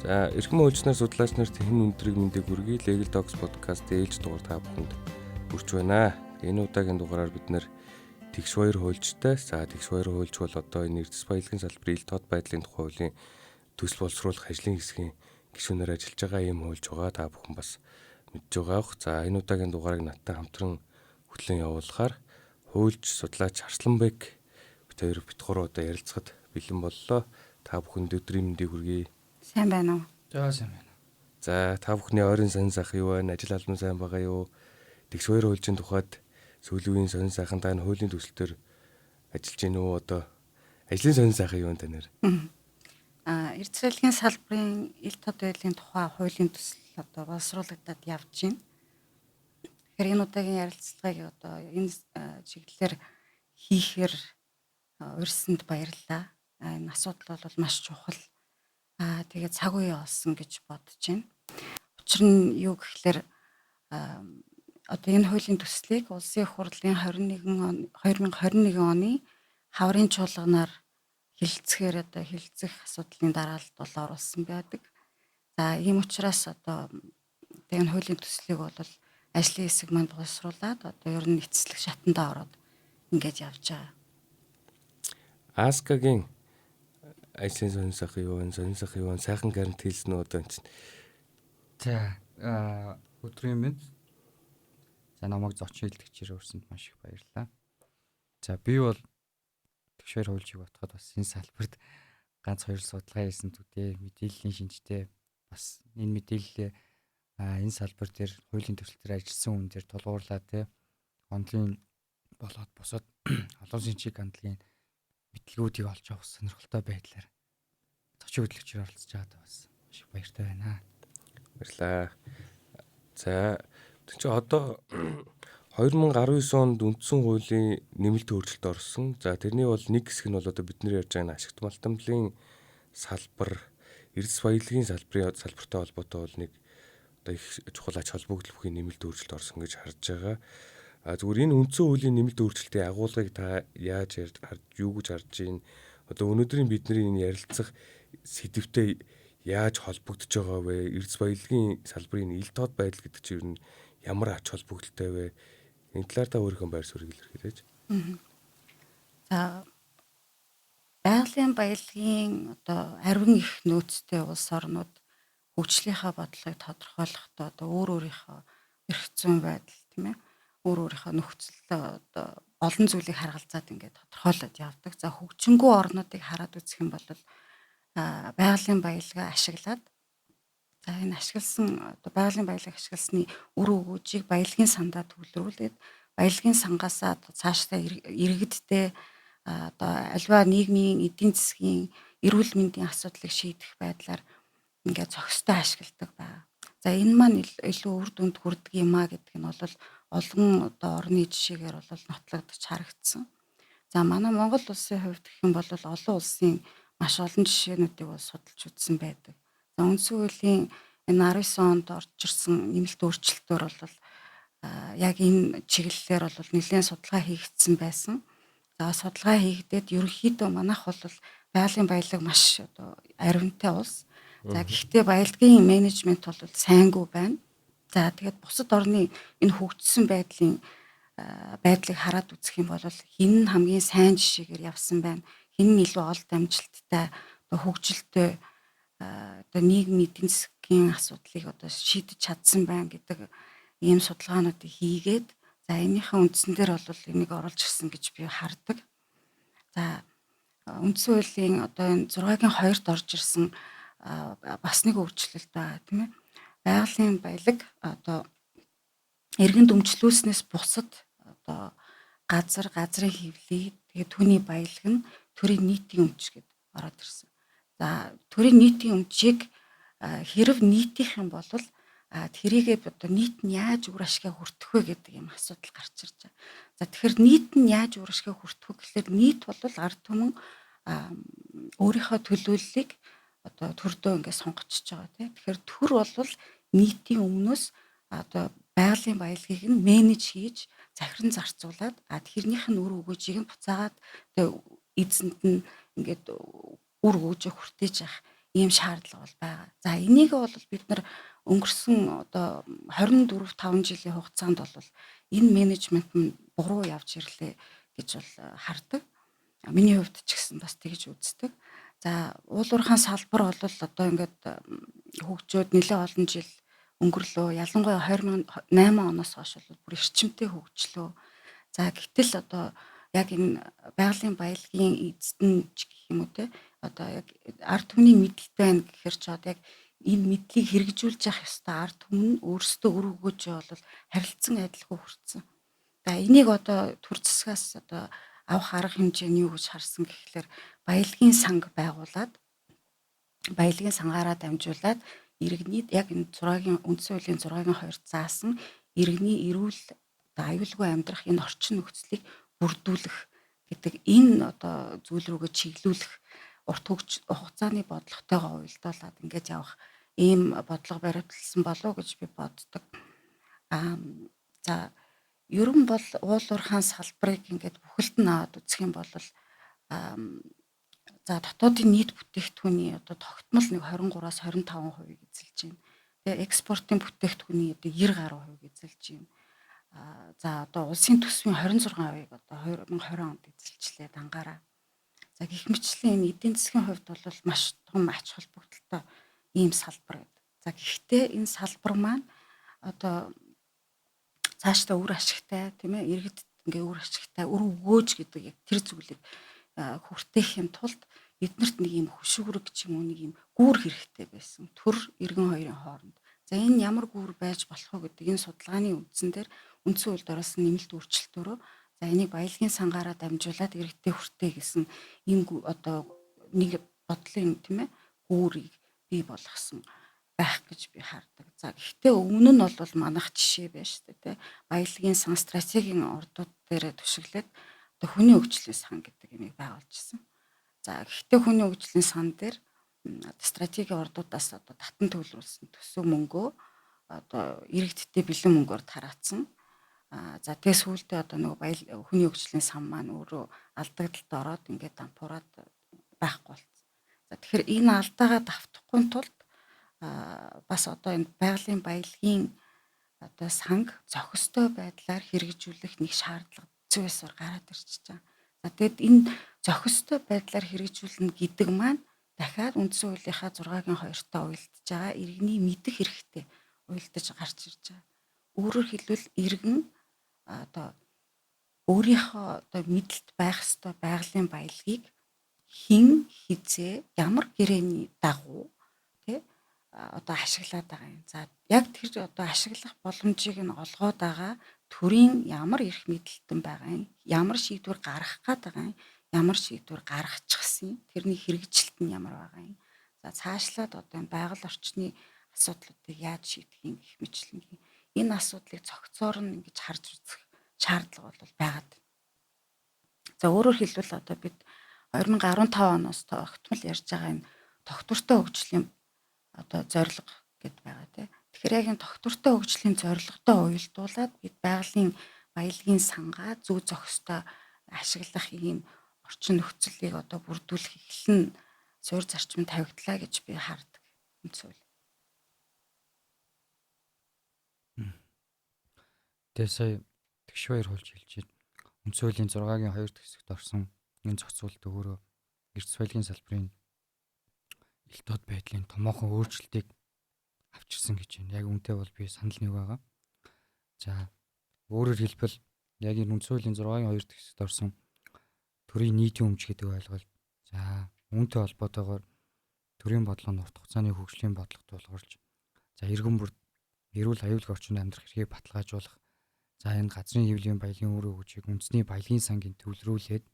За, эрхэм хуульч нар, судлаач нарт хэн өндрийг мэндийг хүргэе. Legal Dogs podcast ээлж дугаар та бүхэнд хүрч байна. Энэ удаагийн дугаараар бид нэр Тэгш баяр хуульчтай. За, Тэгш баяр хуульч бол одоо энэ эрдэс баялагын салбарын ил тод байдлын тухай хуулийн төсөл боловсруулах ажлын хэсгийн гишүүнээр ажиллаж байгаа ийм хуульч байгаа. Та бүхэн бас мэдж байгаа бох. За, энэ удаагийн дугаарыг надтай хамтран хөтлөн явуулахаар хуульч судлаач Арсланбек бид хоёр бит гурав одоо ярилцахад бэлэн боллоо. Та бүхэнд өдрийн мэндийг хүргэе. Сайн байна уу? За, сайн байна. За, та бүхний ойрын сонин сайхан юу байна? Ажил албан сайн байгаа юу? Тэгш баяр хуульчийн тухайд сүүлийн үеийн сонин сайхан та энэ хуулийн төсөл төр ажиллаж гин үү? Одоо ажлын сонин сайхан юу вэ танаар? Эрдэс салбарын ил тод байдлын тухай хуулийн төсөл одоо боловсруулагдаад явж байна. Тэгэхээр энэ удаагийн ярилцлагыг одоо энэ чиглэлээр хийхээр урьсанд баярлалаа. Энэ асуудал бол маш чухал. Тэгээд цаг үе олсон гэж бодож байна. Учир нь юу гэхлээр одоо энэ хуулийн төслийг Улсын их хурлын 21 он 2021 оны хаврын чуулганаар хэлэлцэхээр одоо хэлэлцэх асуудлын дараалалд бол оруулсан байдаг. За, ийм учраас одоо энэ хуулийн төслийг бол ажлын хэсэг манд боловсруулад одоо ер нь эцэслэх шатандаа ороод ингээд явж байгаа. Аскагийн ажлын сонин сайхан юу вэ? Сонин сайхан юу вэ? Сайхан гарант хэлсэн үү одоо энэ чинь? За, өдрийн мэнд. За, намайг зочин хэлдэгчээр өрсөнд маш их баярлалаа. За, би бол тэгшээр хуульчийг бодоход бас энэ салбарт ганц хоёр судалгаа хийсэн зүдээ мэдээллийн шинжтэй бас энэ мэдээллээ энэ салбар дээр хуулийн төсөл дээр ажилласан хүн дээр тулгуурлаа те онлын болоод бусад олон улсын чиг хандлагын мэдлэгүүдийг олж авах сонирхолтой байдлаар зочин хөтлөгчөөр оролцож байгаадаа бас маш их баяртай байна. Баярлалаа. За, тэг чи одоо 2019 онд үндсэн хуулийн нэмэлт өөрчлөлт орсон. За, тэрний бол нэг хэсэг нь бол одоо бидний ярьж байгаа ашигт малтамлын салбар, эрдэс баялагын салбарын салбартай холбоотой бол нэг одоо их чухал ач холбогдол бүхий нэмэлт өөрчлөлт орсон гэж харж байгаа. А зүгээр энэ үндсэн хуулийн нэмэлт өөрчлөлтийн агуулгыг та яаж харж, юу гэж харж байна? Одоо өнөөдрийн бидний энэ ярилцах сэдвтэй яаж холбогдож байгаа вэ? Эрдэс баялагын салбарын ил тод байдал гэдэг чинь ер нь ямар ач холбогдолтой вэ? Энэ талаар та өөрийнхөө байр суурийг илэрхийлээч. За, байгалийн баялагын одоо ариван их нөөцтэй улс орнууд хөгжлийнхаа бодлогыг тодорхойлохдоо одоо өөр өөрийнхөө эрх зүйн байдал, тийм ээ, өөр өөрийнхөө нөхцөл одоо олон зүйлийг харгалзаад ингээд тодорхойлоод явдаг. За, хөгжингүү орнуудыг хараад үзэх юм бол байгалийн баялгаа ашиглаад, за, энэ ашигласан одоо байгалийн баялаг ашигласны үр өгөөжийг баялагын сандаа төвлөрүүлээд баялагын сангаасаа цаашдаа иргэдтэй одоо альва нийгмийн, эдийн засгийн, эрүүл мэндийн асуудлыг шийдэх байдлаар ингээд зохистой ашигладаг байна. За, энэ маань илүү үр дүнд хүрдэг юм а гэдэг нь бол олон одоо орны жишээгээр бол нотлогдож харагдсан. За, манай Монгол улсын хувьд гэх юм бол олон улсын маш олон жишээнүүдийг бол судалж үзсэн байдаг. За, үндсэн хуулийн энэ 19 онд орж ирсэн нэмэлт өөрчлөлтөөр бол яг энэ чиглэлээр бол нэлээд судалгаа хийгдсэн байсан. За, судалгаа хийгдээд ерөнхийдөө манайх бол байгалийн баялаг маш одоо аривнтай улс. За, гэхдээ баялагын менежмент бол сайнгүй байна. За, тэгээд бусад орны энэ хөгжсөн байдлын байдлыг хараад үзэх юм бол хэн нь хамгийн сайн жишээгээр явсан байна. Хэн нь илүү олд амжилттай, одоо хөгжилтэй, одоо нийгмийн эдийн засгийн асуудлыг одоо шийдэж чадсан байна гэдэг ийм судалгаануудыг хийгээд, за, энийхээ үндсэн дээр бол энийг оруулж ирсэн гэж би хардаг. За, үндсэн хуулийн одоо энэ 6-гийн 2-т орж ирсэн бас нэг өөрчлөлт байгаа, тийм ээ. Байгалийн баялаг одоо эргэн дүмжлүүлснээс бусад одоо газар, газрын хэвлий, тэгээд түүний баялаг нь төрийн нийтийн өмч гэд ороод ирсэн. За, төрийн нийтийн өмчийг хэрв нийтийнх юм бол тэрийгээ одоо нийт нь яаж үр ашгаа хүртэх вэ гэдэг юм асуудал гарч ирж байгаа. За, тэгэхээр нийт нь яаж үр ашгаа хүртэх вэ гэхлээр нийт бол ард түмэн өөрийнхөө төлөөллийг одоо төрдөө ингээд сонгочихж байгаа, тийм. Тэгэхээр төр бол нийтийн өмнөөс одоо байгалийн баялагийг нь менеж хийж, захиран зарцуулаад, тэрнийх нь үр өгөөжийг нь буцаагаад одоо эзэнд нь ингээд үр өгөөжөө хүртээж явах Ийм шаардлага бол байгаа. За энийг бол бид нар өнгөрсөн одоо 24 5 жилийн хугацаанд бол энэ менежмент нь буруу явж ирлээ гэж бол хардаг. Миний хувьд ч гэсэн бас тэгж үздэг. За уул уурхайн салбар бол одоо ингээд хөгжөөд нэлээд олон жил өнгөрлөө. Ялангуяа 2008 оноос хойш бол бүр эрчимтэй хөгжлөө. За гэтэл одоо яг энэ байгалийн баялагын эзэдэн ч гэх юм уу те, одоо яг ард түмний мэдлэлт байна гэхэр ч одоо яг энэ мэдлийг хэрэгжүүлж явах ёстой ард түмэн өөрсдөө үр өгөөж бол харилцан адилгүй хүртсэн. За энийг одоо төр засгаас одоо авах арга хэмжээ нь юу гэж харсан гэхлээр баялагын санг байгуулад, баялагын сангаараа дамжуулаад иргэний яг энэ 6-гийн үндсэн хуулийн 6-гийн 2-д заасан иргэний эрүүл одоо аюулгүй амьдрах энэ орчин нөхцөлийг бүрдүүлэх гэдэг энэ одоо зүйл рүүгээ чиглүүлэх урт хөгж хугацааны бодлоготойгоо уялдуулаад ингэж явах ийм бодлого баримтлсан болов уу гэж би боддог. За ер нь бол уул уурхайн салбарыг ингээд бүхэлд нь аваад үзэх юм бол за дотоодын нийт бүтээгдэхүүний одоо тогтмол нэг 23-аас 25% эзэлж байна. Тэгээ экспортын бүтээгдэхүүний одоо 90 гаруй хувийг эзэлж байна. За одоо улсын төсвийн 26%-ыг одоо 2020 онд эзэлжлээ дангаараа. За гэх мэтчлэн энэ эдийн засгийн хувьд бол маш том ач холбогдолтой ийм салбар гэдэг. За гэхдээ энэ салбар маань одоо цаашдаа үр ашигтай, тийм ээ, иргэд ингээ үр ашигтай, үр өгөөж гэдэг яг тэр зүйлийг хүртээх юм тулд биднэрт нэг юм хөшүүрэг ч юм уу нэг юм гүүр хэрэгтэй байсан. Төр иргэн хоёрын хооронд. За энэ ямар гүүр байж болох вэ гэдэг энэ судалгааны үндсэн дээр үндсэн хуульд оруулсан нэмэлт өөрчлөлтөөрөө за энийг баялагын сангаараа дамжуулаад иргэдтэй хүртээ гэсэн ийм одоо нэг бодлын, тийм ээ, гүүрийг бий болгосон байх гэж би хардаг. За гэхдээ өмнө нь бол манайх жишээ байж шүү дээ, тэ. Баялагын сан стратегийн ордууд дээр түшиглээд одоо хүний хөгжлийн сан гэдэг юмыг байгуулжсэн. За гэхдээ хүний хөгжлийн сан дээр стратегийн ордуудаас одоо татан төлрүүлсэн төсөв мөнгөө одоо иргэдтэй бэлэн мөнгөөр тараацсан. За тэгээ сүүлдээ одоо нөгөө баял хүний хөгжлийн сан маань өөрөө алдагдалд ороод ингээд дампуураад байхгүй болсон. За тэгэхээр энэ алдаагаа давтахгүй тулд бас одоо энэ байгалийн баялагын одоо санг зохистой байдлаар хэрэгжүүлэх нэг шаардлага зүйсээр гараад ирчихэж байгаа. За тэгэд энэ зохистой байдлаар хэрэгжүүлнэ гэдэг маань дахиад үндсэн хуулийнхаа 6-гийн 2-той уялдаж байгаа иргэний мэдэх хэрэгтэй уялдаж гарч ирж байгаа. Өөрөөр хэлбэл иргэн одоо өөрийнхөө одоо мэдлэлт байх ёстой байгалийн баялагийг хэн хизээ ямар гэрээний дагуу тий одоо ашиглаад байгаа юм. За яг тэр одоо ашиглах боломжийг нь олгоод байгаа төрийн ямар эрх мэдэлтэн байгаа юм, ямар шийдвэр гаргах гээд байгаа юм, ямар шийдвэр гаргачихсан, тэрний хэрэгжилт нь ямар байгаа юм. За цаашлаад одоо энэ байгаль орчны асуудлуудыг яаж шийдэх юм гэх мэтлэнгийн энэ асуудлыг цогцоор нь ингэж харж үзэх шаардлага бол байгаад. За өөрөөр хэлбэл одоо бид 2015 оноос тогтмол ярьж байгаа энэ тогтвортой хөгжлийн одоо зорилго гэд байгаа тий. Тэгэхээр яг энэ тогтвортой хөгжлийн зорилготой уялдуулаад бид байгалийн баялагын сангаа зөв зохистой ашиглах ийм орчин нөхцөлийг одоо бүрдүүлэх эхлэн суурь зарчим тавигдлаа гэж би хардаг. Үндсэн хууль. Тэгээ сая Тэгш баяр хулж хэлж байна. Үндсэн хуулийн 6-гийн 2 дахь хэсэгт орсон энэ зохицуулалт өөрөө эрдэс баялагын салбарын ил тод байдлын томоохон өөрчлөлтийг авчирсан гэж байна. Яг үүнтэй бол би санал нэг байгаа. За өөрөөр хэлбэл яг энэ үндсэн хуулийн 6-гийн 2 дахь хэсэгт орсон төрийн нийтийн өмч гэдэг ойлголт. За үүнтэй холбоотойгоор төрийн бодлого нь урт хугацааны хөгжлийн бодлого тулгуурлаж за иргэн бүр эрүүл аюулгүй орчинд амьдрах эрхийг баталгаажуулах. За энэ газрын хэвлэлийн баялагын үр өгөөжийг үндэсний баялагын сангийн төвлөрүүлээд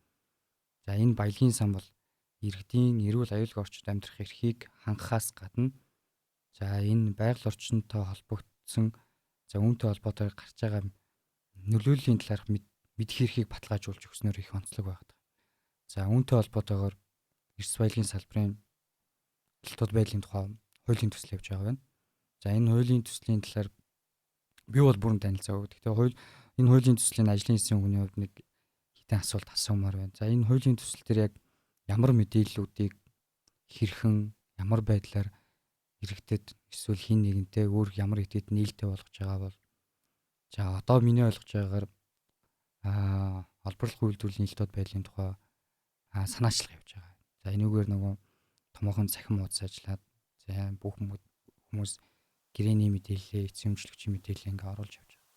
за энэ баялагын сан бол иргэдийн эрүүл аюулгүй орчинд амьдрах эрхийг хангахаас гадна за энэ байгаль орчинтой холбогдсон за үүнтэй холбоотойгоор гарч байгаа нөлөөллийн талаарх мэдэх эрхийг баталгаажуулж өгснөөр их онцлог байдаг. За үүнтэй холбоотойгоор эрдэс баялагын салбарын ил тод байдлын тухай хуулийн төсөл явж байгаа байна. За энэ хуулийн төслийн талаар би бол бүрэн танилцаагүй. Гэхдээ хууль энэ хуулийн төслийн ажлын хэсгийн хүний хувьд нэг хитэн асуулт асуумаар байна. За энэ хуулийн төсөл дээр яг ямар мэдээллүүдийг хэрхэн Ямар байдлаар иргэдэд эсвэл хин нэгэнтэй өөр ямар идэд нээлттэй болгож байгаа бол за одоо миний ойлгож байгаагаар олборлох үйлдвэрлэлийн ил тод байдлын тухай санаачлах явж байгаа. За энүүгээр нөгөө томоохон цахим хуудас ажиллаад за бүх хүмүүс гэрээний мэдээлэлээ, эцсийн өмчлөгчийн мэдээлэлээ ингээ оруулж явж байгаа.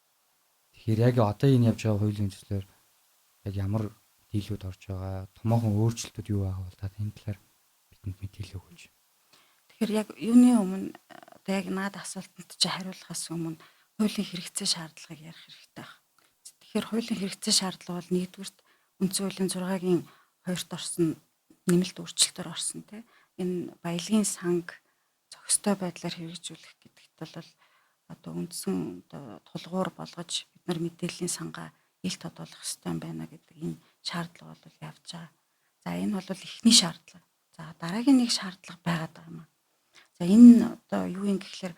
Тэгэхээр яг одоо энэ явж байгаа хуулийн төслөөр яг ямар мэдээллүүд орж байгаа, томоохон өөрчлөлтүүд юу байгаа бол та энэ талаар бидэнд мэдээлэл өгөөч. Тэгэхээр яг юуны өмнө одоо яг наад асуултанд чи хариулахаас өмнө хуулийн хэрэгцээ шаардлагыг ярих хэрэгтэй байна. Тэгэхээр хуулийн хэрэгцээ шаардлага бол нэгдүгüрт үндсэн хуулийн 6-гийн 2-т орсон нэмэлт өөрчлөлтөөр орсон тийм. Энэ баялагын санг зохистой байдлаар хэрэгжүүлэх гэдэгт бол одоо үндсэн одоо тулгуур болгож бид нар мэдээллийн сангаа ил тод болох ёстой юм байна гэдэг энэ шаардлага бол явж байгаа. За энэ бол эхний шаардлага. За дараагийн нэг шаардлага байгаад байгаа юм аа. За энэ одоо юу юм гэхлээр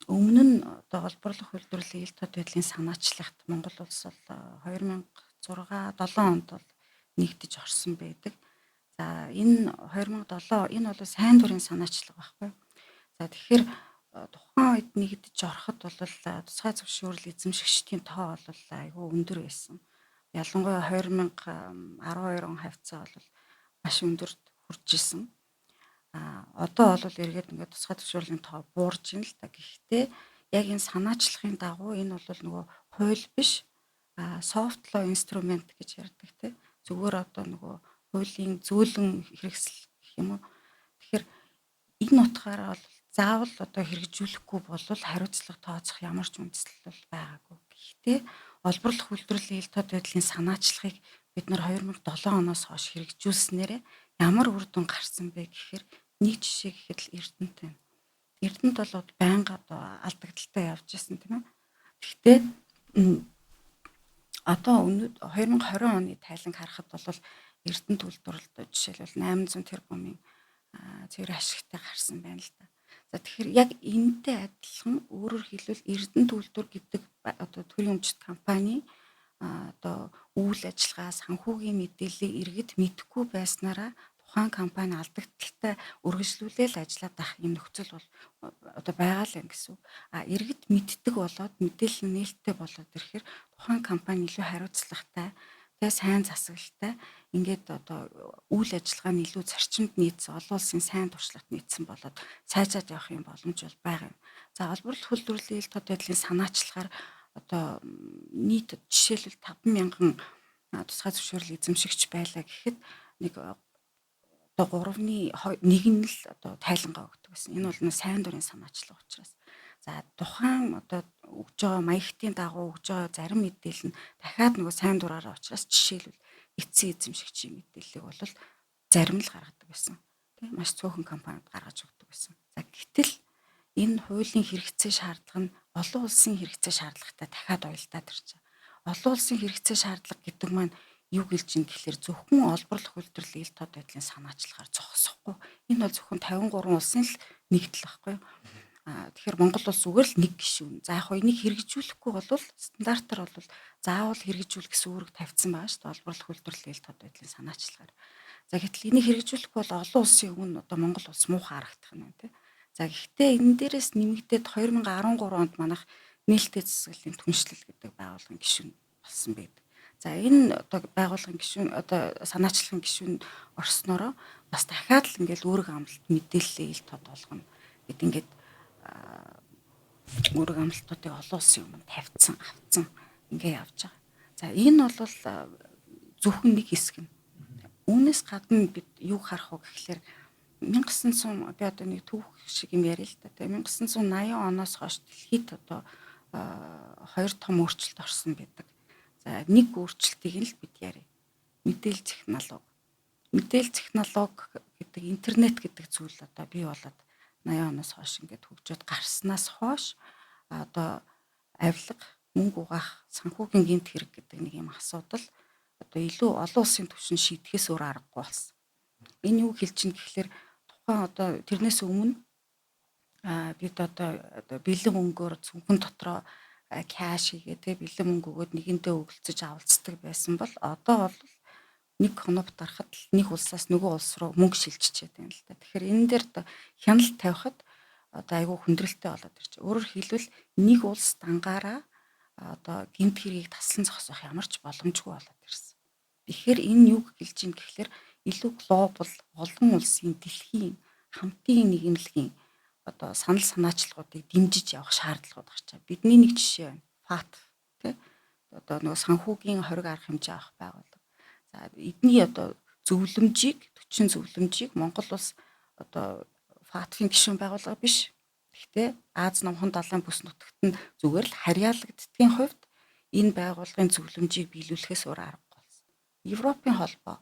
өмнө нь одоо олборлох үйлдвэрлэлийн ил тод байдлын санаачлагт Монгол улс бол 2006 7 онд бол нэгдэж орсон байдаг. За энэ 2007 энэ бол сайн дурын санаачлага байхгүй. За тэгэхээр тухайн үед нэгдэж ороход бол тусгай зөвшөөрөл эзэмшигчдийн тоо бол айгүй өндөр байсан. Ялангуяа 2012 он хавьцаа бол маш өндөрт хүрч исэн. А одоо бол эргээд ингээд тусгай зөвшөөрлийн тоо буурж ин л та. Гэхдээ яг энэ санаачлагын дагуу энэ бол нөгөө хууль биш, soft law instrument гэж ярьдаг те. Зүгээр одоо нөгөө хуулийн зөөлөн хэрэгсэл гэх юм уу. Тэгэхээр энэ утгаараа бол заавал одоо хэрэгжүүлэхгүй бол хариуцлага тооцох ямар ч үндслэл бол байгаагүй. Гэхдээ олборлох үйлдвэрлэлийн ил тод байдлын санаачлагыг бид нар 2007 оноос хойш хэрэгжүүлснээрээ ямар үр дүн гарсан бэ гэхээр нэг жишээ гэхэд л Эрдэнэт байна. Эрдэнэт бол байнга одоо алдагдaltaй явж исэн тийм ээ. Гэхдээ одоо өнөө 2020 оны тайланг харахад бол Эрдэнэт үйлдвэрлэлд жишээлбэл 800 тэрбумын цэвэр ашигтай гарсан байна л да. За тэгэхээр яг энэтэй адилхан өөрөөр хэлбэл Эрдэнэт үйлдвэр гэдэг одоо төрийн өмчт компани одоо үйл ажиллагаа санхүүгийн мэдээллийг иргэд мэдэхгүй байснараа тухайн компани алдагдaltaй өргөжлүүлээл ажиллаад ах юм нөхцөл бол одоо байгаа л юм гэсэн үг. А иргэд мэддэг болоод мэдээлэл нээлттэй болоод ирэхээр тухайн компани илүү хариуцлагатай, тэгээ сайн засаглалтай ингээд одоо үйл ажиллагаа нь илүү зарчимд нийцсэн, олон улсын сайн туршлагат нийцсэн болоод сайжраад явах юм боломж бол байгаа юм. За олборлох үйлдвэрлэлийн ил тод байдлын санаачлагаар одоо нийт жишээлбэл 5,000 тусгай зөвшөөрөл эзэмшигч байлаа гэхэд нэг одоо 3-ны 1 нь л одоо тайлангаа өгдөг гэсэн. Энэ бол сайн дурын санаачлага учраас. За тухайн одоо өгж байгаа маягтын дагуу өгж байгаа зарим мэдээлэл нь дахиад нөгөө сайн дураараа учраас жишээлбэл эцсийн эзэмшигчийн мэдээллийг бол зарим л гаргадаг байсан. Тэ маш цөөхөн компаниуд гаргаж өгдөг байсан. За гэтэл энэ хуулийн хэрэгцээ шаардлага нь олон улсын хэрэгцээ шаардлагатай дахиад уялдаад ирж байгаа. Олон улсын хэрэгцээ шаардлага гэдэг маань юу гэлж ин гэхлээр зөвхөн олборлох үйлдвэрлэлийн ил тод байдлын санаачлагаар зогсохгүй. Энэ бол зөвхөн 53 улсын л нэгдэл байхгүй юу? Тэгэхээр Монгол улс зүгээр л нэг гишүүн. За яг хоо энийг хэрэгжүүлэхгүй бол стандартаар бол заавал хэрэгжүүлэх гэсэн үүрэг тавьсан байгаа шүү дээ. Олборлох үйлдвэрлэлийн ил тод байдлын санаачлагаар. За гэтэл энийг хэрэгжүүлэхгүй бол олон улсын өмнө одоо Монгол улс муухай харагдах нь байна тий. За гэхдээ энэ дээрээс нэмэгдээд 2013 онд манайх нээлттэй засаглалын түншлэл гэдэг байгууллагын гишүүн болсон байдаг. За энэ одоо байгууллагын гишүүн одоо санаачлагын гишүүн орсноороо бас дахиад л ингээл үүрэг амлалт мэдээлэлээ ил тод болгоно гэд ингээд үүрэг амлалтуудыг олон улсын өмнө тавьсан, авцсан ингээ явж байгаа. За энэ бол зөвхөн нэг хэсэг нь. Үүнээс гадна бид юу харах вэ гэхлээр 1900 би одоо нэг түүх шиг юм яриа л та. 1980 оноос хойш дэлхийд одоо хоёр том өөрчлөлт орсон байдаг. За нэг өөрчлөлтийг нь л бид ярья. Мэдээлэл технологи. Мэдээлэл технологи гэдэг интернет гэдэг зүйл одоо бий болоод 80 оноос хойш ингээд хөгжөөд гарснаас хойш одоо авилга, мөнгө угаах, санхүүгийн гэмт хэрэг гэдэг нэг юм асуудал одоо илүү олон улсын түвшинд шийдэхээс өөр аргагүй болсон. Энэ юу хэлж чинь гэхлээр тухайн одоо тэрнээс өмнө бид одоо бэлэн мөнгөөр цүнхэн дотроо cash хийгээ те бэлэн мөнгө өгөөд нэгэндээ өглөцөж авалцдаг байсан бол одоо бол Нэг кноп дарахад л нэг улсаас нөгөө улс руу мөнгө шилжчихээд байна л да. Тэгэхээр энэ дээр одоо хяналт тавихад одоо айгүй хүндрэлтэй болоод ирж. Өөрөөр хэлбэл нэг улс дангаараа одоо гэмт хэргийг таслан зогсоох ямар ч боломжгүй болоод ирсэн. Тэгэхээр энэ юу гэлж юм гэхлээр илүү глобал олон улсын дэлхийн хамтын нийгэмлэгийн одоо санал санаачлагуудыг дэмжиж явах шаардлагууд гарч байгаа. Бидний нэг жишээ байна. FATF тий. Одоо нөгөө санхүүгийн хориг арга хэмжээ авах байгууллага. За эдний одоо зөвлөмжийг 40 зөвлөмжийг Монгол улс одоо FATF-ийн гишүүн байгууллага биш. Гэхдээ Аз номхон далайн бүс нутагт нь зүгээр л харьяалагддгийн хувьд энэ байгууллагын зөвлөмжийг биелүүлэхээс өөр аргагүй болсон. Европын холбоо.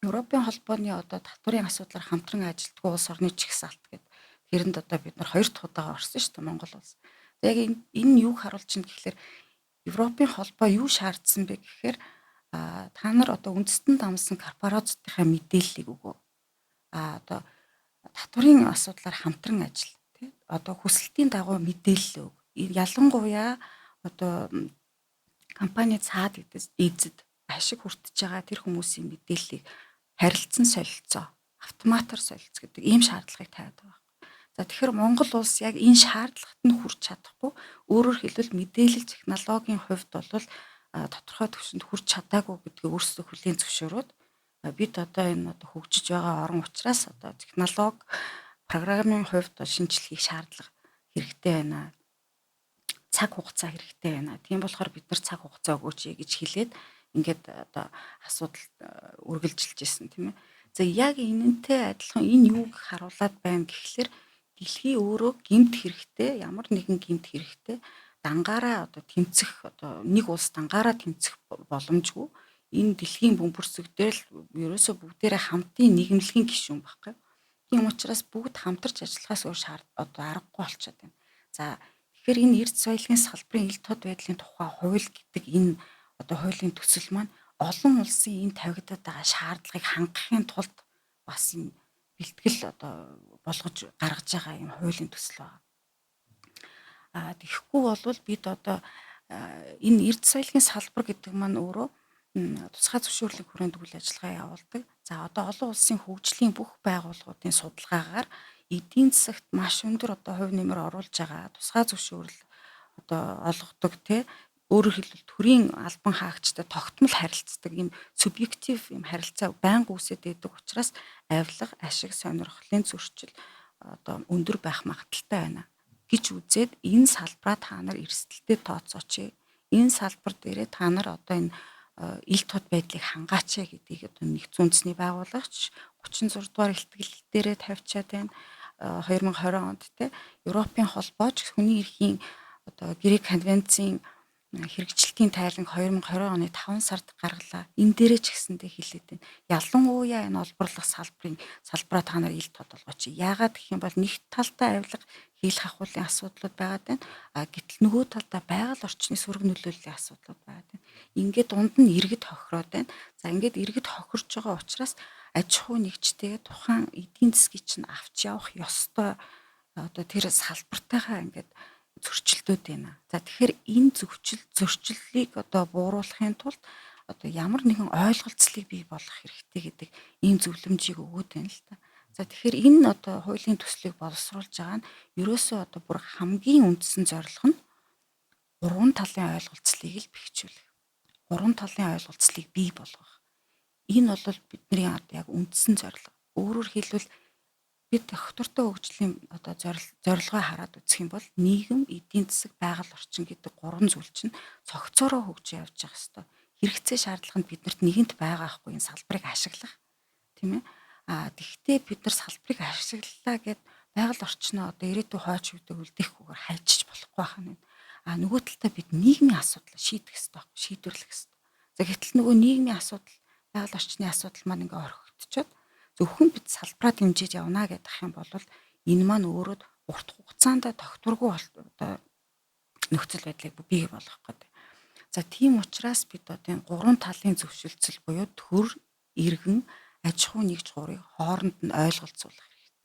Европын холбооны одоо татварын асуудлаар хамтран ажилладаг улс орны чигсаалт гэдэг тэрэнд одоо бид нар хоёр дахь удаага орсон шүү дээ Монгол улс. Яг энэ юуг харуулж байна гэхлээр Европын холбоо юу шаардсан бэ гэхээр та нар одоо үндэстэн дамсан корпорацийнхаа мэдээллийг өгөө. Одоо татварын асуудлаар хамтран ажил тий. Одоо хүсэлтийн дагуу мэдээлэл өг. Ялангуяа одоо компани цаад эзэд ашиг хүртэж байгаа тэр хүмүүсийн мэдээллийг харилцан солилцоо, автоматар солилцоо гэдэг ийм шаардлагыг тавиад байгаа. За тэгэхээр Монгол улс яг энэ шаардлагат нь хүрч чадахгүй, өөрөөр хэлбэл мэдээлэл технологийн хувьд бол тодорхой түвшинд хүрч чадаагүй гэдгийг өөрсдөө хүлээн зөвшөөрөөд бид одоо энэ одоо хөгжиж байгаа орн учраас одоо технологи программын хувьд шинжилгээг шаардлага хэрэгтэй байна. Цаг хугацаа хэрэгтэй байна. Тийм болохоор бид нар цаг хугацаа өгөөч гэж хэлээд ингээд одоо асуудал үргэлжилж исэн тийм ээ. За яг энэнтэй адилхан энэ юуг харуулад байна гэхлээр дэлхий өөрөө гэмт хэрэгтэй, ямар нэгэн гэмт хэрэгтэй дангаараа одоо тэмцэх одоо нэг улс дангаараа тэмцэх боломжгүй. Энэ дэлхийн бөмбөрцөг дээр л ерөөсөө бүгдээрээ хамтын нийгэмлэгийн гишүүн байхгүй. Тийм учраас бүгд хамтарч ажиллахаас өөр шаард одоо аргагүй болчиход байна. За тэгэхээр энэ эрд соёлын салбарын ил тод байдлын тухай хууль гэдэг энэ одоо хуулийн төсөл маань олон улсын энэ тавигдаад байгаа шаардлагыг хангахын тулд бас энэ бэлтгэл одоо болгож гаргаж байгаа юм хуулийн төсөл байна. Тэгэхгүй болвол бид одоо энэ эрд соёлын салбар гэдэг маань өөрөө тусгай зөвшөөрлийн хүрээнд үйл ажиллагаа явуулдаг. За одоо олон улсын хөгжлийн бүх байгууллагуудын судалгаагаар эдийн засагт маш өндөр одоо хувь нэмэр оруулж байгаа тусгай зөвшөөрөл одоо олгодог те өөрөөр хэлбэл төрийн албан хаагчтай тогтмол харилцдаг юм субъектив юм харилцаа байнга үүсээд байдаг учраас авилга, ашиг сонирхлын зөрчил одоо өндөр байх магадaltaй байна гэж үзээд энэ салбараа та нар эрсдэлтэй тооцооч. Энэ салбар дээрээ та нар одоо энэ ил тод байдлыг хангаач гэдгийг одоо нэгдсэн үндэсний байгуулагч 36 дугаар илтгэл дээрээ тавьчаад байна. 2020 онд те Европын холбооч хүний эрхийн одоо гэрээ конвенцийн хэрэгжилтийн тайлан 2020 оны 5 сард гаргалаа. Энэ дээрээ ч гэсэндээ хэлээд байна. Ялангуяа энэ олборлох салбарын салбараа та нар ил тод болгооч. Яагаад гэх юм бол нэг талдаа авилга, хил хахуулын асуудлууд байгаад байна. А гэтэл нөгөө талдаа байгаль орчны сөрөг нөлөөллийн асуудлууд байгаад байна. Ингээд дунд нь иргэд хохироод байна. За ингээд иргэд хохирж байгаа учраас аж ахуй нэгжтэйгээ тухайн эдийн засгийг чинь авч явах ёстой одоо тэр салбартайгаа ингээд зөрчилдөд байна. За тэгэхээр энэ зөрчлөлийг одоо бууруулахын тулд одоо ямар нэгэн ойлголцлыг бий болгох хэрэгтэй гэдэг ийм зөвлөмжийг өгөөд байна л та. За тэгэхээр энэ одоо хуулийн төслийг боловсруулж байгаа нь ерөөсөө одоо бүр хамгийн үндсэн зорилго нь гурван талын ойлголцлыг л бэхжүүлэх. Гурван талын ойлголцлыг бий болгох. Энэ бол бидний яг үндсэн зорилго. Өөрөөр хэлбэл бид доктортой хөгжлийн одоо зорилгоо хараад үзэх юм бол нийгэм, эдийн засаг, байгаль орчин гэдэг гурван зүйл чинь цогцоороо хөгжиж явж байгаа хэвээр. Хэрэгцээ шаардлага нь биднэрт нэгэнт байгаа хгүй энэ салбарыг ашиглах. Тийм ээ. Тэгвэл бид нар салбарыг ашиглалаа гэд байгаль орчноо одоо ирээдүйн хойч үедээ үлдээхгүйгээр хайчиж болохгүй байх нь. Нөгөө талдаа бид нийгмийн асуудлаа шийдэх ёстой байхгүй, шийдвэрлэх ёстой. За гэтэл нөгөө нийгмийн асуудал, байгаль орчны асуудал маань ингээ орхигдчиход зөвхөн бид салбараа дэмжиж явна гэдэг юм бол энэ маань өөрөө урт хугацаанд тогтворгүй одоо нөхцөл байдлыг бий болгох гэдэг. За тийм учраас бид одоо энэ гурван талын зөвшөлтсөл буюу төр, иргэн, аж ахуй нэгж гурыг хооронд нь ойлголцуулах хэрэгтэй.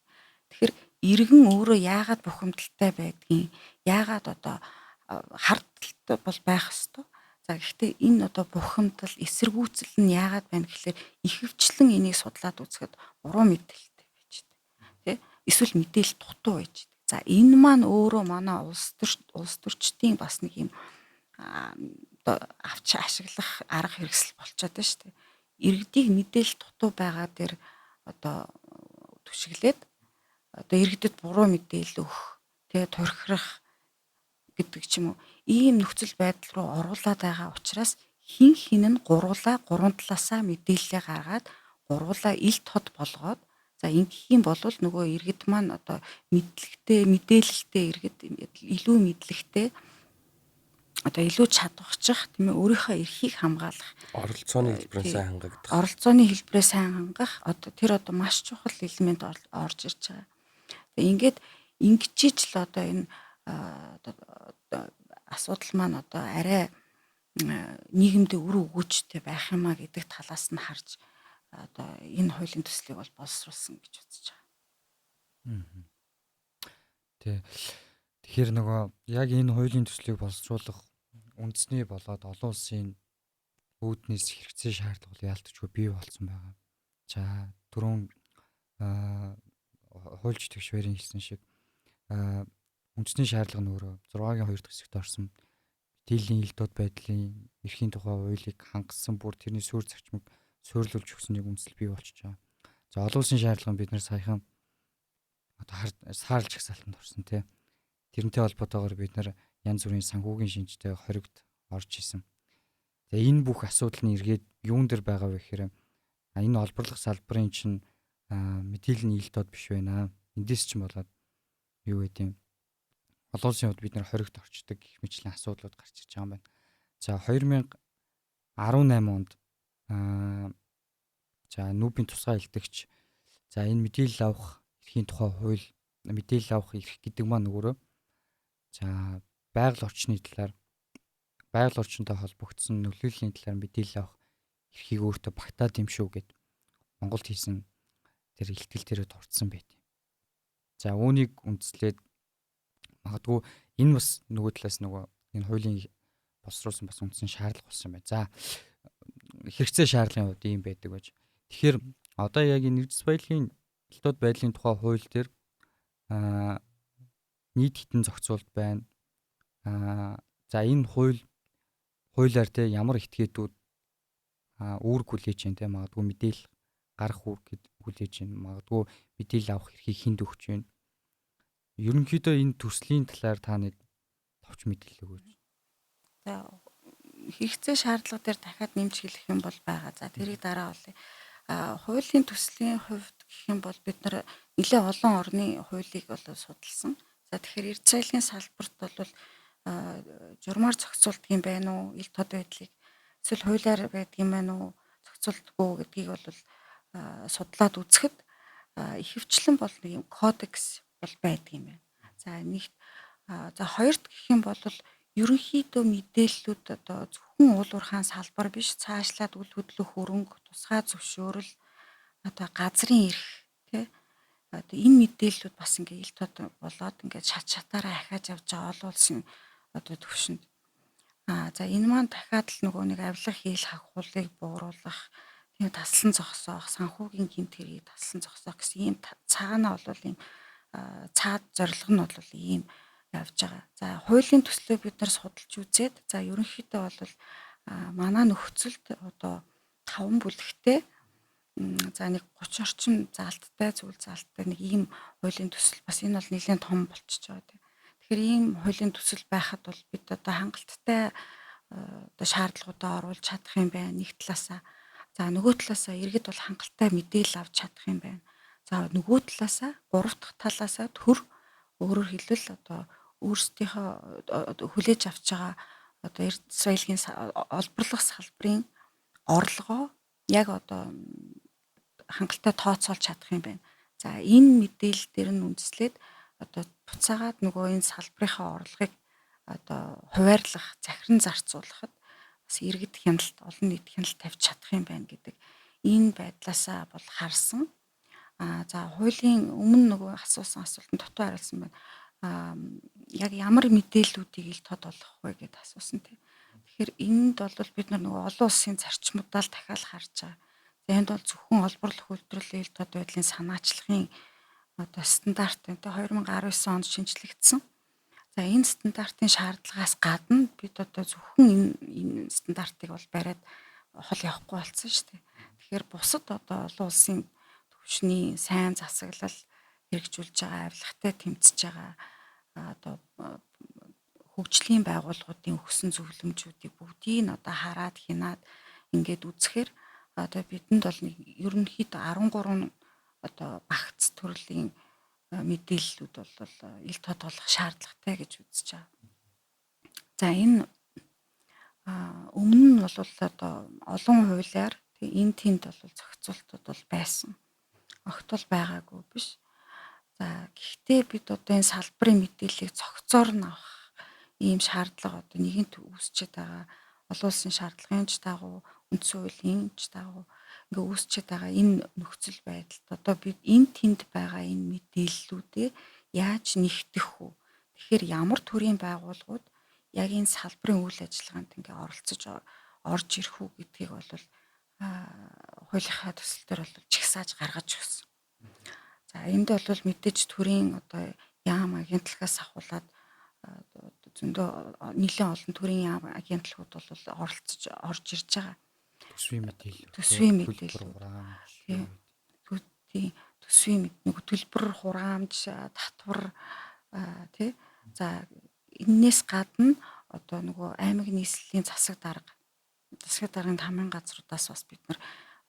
Тэгэхээр иргэн өөрөө яагаад бухимдалтай байдгийг, яагаад одоо хардталтай бол байх ёстой. За гэхдээ энэ одоо бухимдал, эсэргүүцэл нь яагаад байна гэхлээр ихэвчлэн энийг судлаад үзэхэд буруу мэдээлэлтэй байж байдаг. Тэ? Эсвэл мэдээлэл дутуу байж байдаг. За энэ маань өөрөө манай улс төрчдийн бас нэг юм одоо авч ашиглах арга хэрэгсэл болчиход байна шүү дээ. Иргэдийг мэдээлэл дутуу байгаа дээр одоо түшиглээд одоо иргэдэд буруу мэдээлэл өгөх, тэгээ турхирах гэдэг ч юм уу. Ийм нөхцөл байдал руу оруулаад байгаа учраас хин хин нь гуруула гурван талаасаа мэдээлэлээ гаргаад гуруула ил тод болгоод за ингэх юм бол нөгөө иргэд маань одоо мэдлэгтэй, мэдээлэлтэй иргэд илүү мэдлэгтэй одоо илүү чадварчих, тийм ээ, өөрийнхөө эрхийг хамгаалах, оролцооны хэлбэрээ сайн хангагдах. Оролцооны хэлбэрээ сайн хангах одоо тэр одоо маш чухал элемент орж ирж байгаа. Тэгээ ингээд ингэчиж л одоо энэ одоо асуудал маань одоо арай нийгэмдээ үр өгөөжтэй байх юм а гэдэг талаас нь харж одоо энэ хуулийн төслийг бол боловсруулсан гэж үзэж байгаа. Тэ. Тэгэхээр нөгөө яг энэ хуулийн төслийг боловсруулах үндэсний болоод олон улсын үүднээс хэрэгцээ шаардлага яалтчгүй бий болсон байгаа. За түрүүн хуульч тэгшвэрийн хэлсэн шиг үндэсний шаардлага нь өөрөө 6-гийн 2 дахь хэсэгт орсон мэдээллийн ил тод байдлын эрхийн тухай хуулийг хангасан бүр тэрний суурь зарчмыг суйрлуулж өгсөн нэг үндсэл бий болчихж байгаа. За олон улсын шаардлага нь бид нар саяхан одоо саарлж жагсаалтанд орсон тий. Тэрнтэй холбоотойгоор бид нар янз бүрийн санхүүгийн шинжтэй хоригд орж исэн. За энэ бүх асуудал нь эргээд юун дээр байгаа вэ гэхээр энэ олборлох салбарын чинь мэдээллийн ил тод биш байна. Эндээс чинь болоод юу гэдэг юм олон улсын хувьд бид нар хоригт орчдөг гэх мэтлэн асуудлууд гарч ирж байгаа юм байна. За 2018 онд за нүүбийн тусгай илтгэгч за энэ мэдээлэл авах эрхийн тухай хууль, мэдээлэл авах эрх гэдэг маань өөрөө за байгаль орчны талаар, байгаль орчинтой холбогдсон нөлөөллийн талаар мэдээлэл авах эрхийг өөртөө багтаад юм шүү гэд Монголд хийсэн тэр илтгэл дээрээ дурдсан байт. За үүнийг үндэслээд магадгүй энэ бас нөгөө талаас нөгөө энэ хуулийн боловсруулсан бас үндсэн шаардлага болсон байна. За хэрэгцээ шаардлагын хувьд ийм байдаг байж. Тэгэхээр одоо яг энэ эрдэс баялагын элдвүүд байдлын тухай хууль дээр нийт хитэн зохицуулт байна. За энэ хуулиар те ямар этгээдүүд үүрэг хүлээж байна те, магадгүй мэдээлэл гарах үүрэг хүлээж байна. Магадгүй мэдээлэл авах эрхийг хүнд өгч байна. Ерөнхийдөө энэ төслийн талаар та нэг товч мэдээлэл өгөөч. За хэрэгцээ шаардлага дээр дахиад нэмж хэлэх юм бол байгаа. За тэрийг дараа олъё. Хуулийн төслийн хувьд гэх юм бол бид нар нэлээд олон орны хуулийг бол судалсан. За тэгэхээр эрдэс баялагын салбарт бол журмаар зохицуулдаг юм байна уу? Ил тод байдлыг эсвэл хуулиар байдаг юм байна уу? Зохицуулдаггүй гэдгийг бол судлаад үзэхэд ихэвчлэн бол нэг юм кодекс бол байдаг юм байна. За нэгт, за хоёрт гэх юм бол ерөнхийдөө мэдээллүүд одоо зөвхөн уул уурхайн салбар биш, цаашлаад үл хөдлөх хөрөнгө, тусгай зөвшөөрөл, одоо газрын эрх тий одоо энэ мэдээллүүд бас ингээ ил тод болоод ингээ шат шатаараа ахиаж явж байгаа олон улсын одоо төвшөнд. За энэ маань дахиад л нөгөө нэг авилга хийл хахуулыг бууруулах, тийм таслан зогсоох, санхүүгийн гэмт хэргийг таслан зогсоох гэсэн ийм цаанаа бол ийм цаад зорилго нь бол ийм явж байгаа. За хуулийн төслөө бид нар судалж үзээд за ерөнхийдөө бол манай нөхцөлд одоо 5 бүлэгтэй, за нэг 30 орчим заалттай, зүйл заалттай нэг ийм хуулийн төсөл бас энэ бол нэлээд том болчихж байгаа тийм. Тэгэхээр ийм хуулийн төсөл байхад бол бид одоо хангалттай одоо шаардлагуудаа оруулж чадах юм байна нэг талаасаа. За нөгөө талаасаа иргэд бол хангалттай мэдээлэл авч чадах юм байна. За нөгөө талаасаа, гурав дахь талаасаа төр өөрөөр хэлбэл одоо өөрсдийнхөө хүлээж авч байгаа одоо эрдэс баялагын олборлох салбарын орлогоо яг одоо хангалттай тооцоолж чадах юм байна. За энэ мэдээлэл дээр нь үндэслээд одоо буцаагаад нөгөө энэ салбарынхаа орлогыг одоо хуваарлах, захиран зарцуулахад бас иргэд хяналт, олон нийт хяналт тавьж чадах юм байна гэдэг энэ байдлаасаа бол харсан. За хуулийн өмнө нөгөө асуусан асуултанд дутуу хариулсан байна. Яг ямар мэдээллүүдийг ил тод болгох вэ гэдээ асуусан тийм. Тэгэхээр энд бол бид нар нөгөө олон улсын зарчмуудаа л дахиад харж байгаа. За энд бол зөвхөн олборлох үйлдвэрлэлийн ил тод байдлын санаачлахын одоо стандарт энэ 2019 онд шинэчлэгдсэн. За энэ стандартын шаардлагаас гадна бид одоо зөвхөн энэ стандартыг бол бариад хол явахгүй болсон шүү дээ. Тэгэхээр бусад одоо олон улсын түвшний сайн засаглал хэрэгжүүлж байгаа, авилгатай тэмцэж байгаа одоо хөгжлийн байгууллагуудын өгсөн зөвлөмжүүдийг бүгдийг нь одоо хараад хянаад ингээд үзэхээр одоо бидэнд бол нэг ерөнхийдөө 13 одоо багц төрлийн мэдээллүүд бол ил тод болох шаардлагатай гэж үзэж байгаа. За энэ өмнө нь бол одоо олон хуулиар энэ тэнд бол зохицуултууд бол байсан. Огт бол байгаагүй биш. За гэхдээ бид одоо энэ салбарын мэдээллийг цогцоор нь авах ийм шаардлага одоо нэгэнт үүсчээд байгаа. Олон улсын шаардлагын ч дагуу, үндсэн хуулийн ч дагуу ингээ үүсчээд байгаа энэ нөхцөл байдалд одоо бид энэ тэнд байгаа энэ мэдээллүүдээ яаж нэгтгэх вэ? Тэгэхээр ямар төрлийн байгууллагууд яг энэ салбарын үйл ажиллагаанд ингээ оролцож орж ирэх үү гэдгийг бол хуулийнхаа төсөл дээр бол жагсааж гаргаж өгсөн. За энд бол мэдээж төрийн одоо яам агентлагаас ахуулаад зөндөө нэлээд олон төрийн яам агентлагууд бол оролцож орж ирж байгаа. Төсвийн мэдээлэл. Төсвийн мэдээлэл. Тийм. Төсвийн нэг төлбөр, хураамж, татвар тий. За энээс гадна одоо нөгөө аймаг нийслэлийн засаг дарга, засаг даргын тамын газруудаас бас бид нар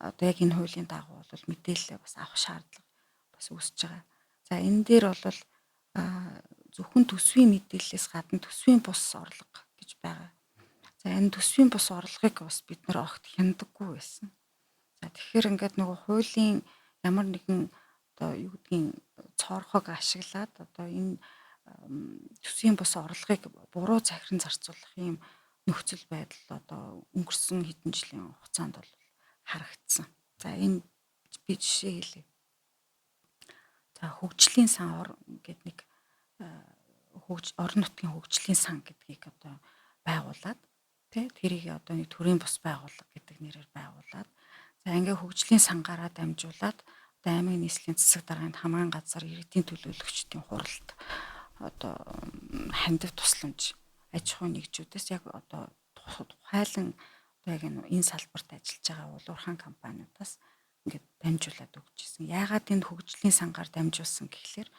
одоо яг энэ хуулийн дагуу бол мэдээлэл бас авах шаардлага бас үүсэж байгаа. За энэ дээр бол зөвхөн төсвийн мэдээллээс гадна төсвийн бус орлого гэж байгаа. За энэ төсвийн бус орлогыг бас бид нар огт хяндаггүй байсан. За тэгэхээр ингээд нөгөө хуулийн ямар нэгэн одоо юу гэдгийг цоорхог ашиглаад одоо энэ төсвийн бус орлогыг буруу захиран зарцуулах юм нөхцөл байдал одоо өнгөрсөн хэдэн жилийн хугацаанд бол харагдсан. За энэ би жишээ хэлье. За хөгжлийн сан гэдэг нэг орон нутгийн хөгжлийн сан гэдгийг одоо байгуулад тий тэрийг одоо нэг төрийн бус байгууллага гэдэг нэрээр байгуулад за ингээ хөгжлийн сангаараа дамжуулаад одоо аймаг нийслэлийн засаг даргын хамгаан газар иргэдийн төлөөлөгчдийн хуралд одоо хандив тусламж аж ахуйн нэгжүүдээс яг одоо тухайлан одоо яг энэ салбарт ажиллаж байгаа улуурхаан компаниудаас ингээд дамжуулаад өгч ирсэн. Яагаад энэ хөгжлийн сангаар дамжуулсан гэхлээр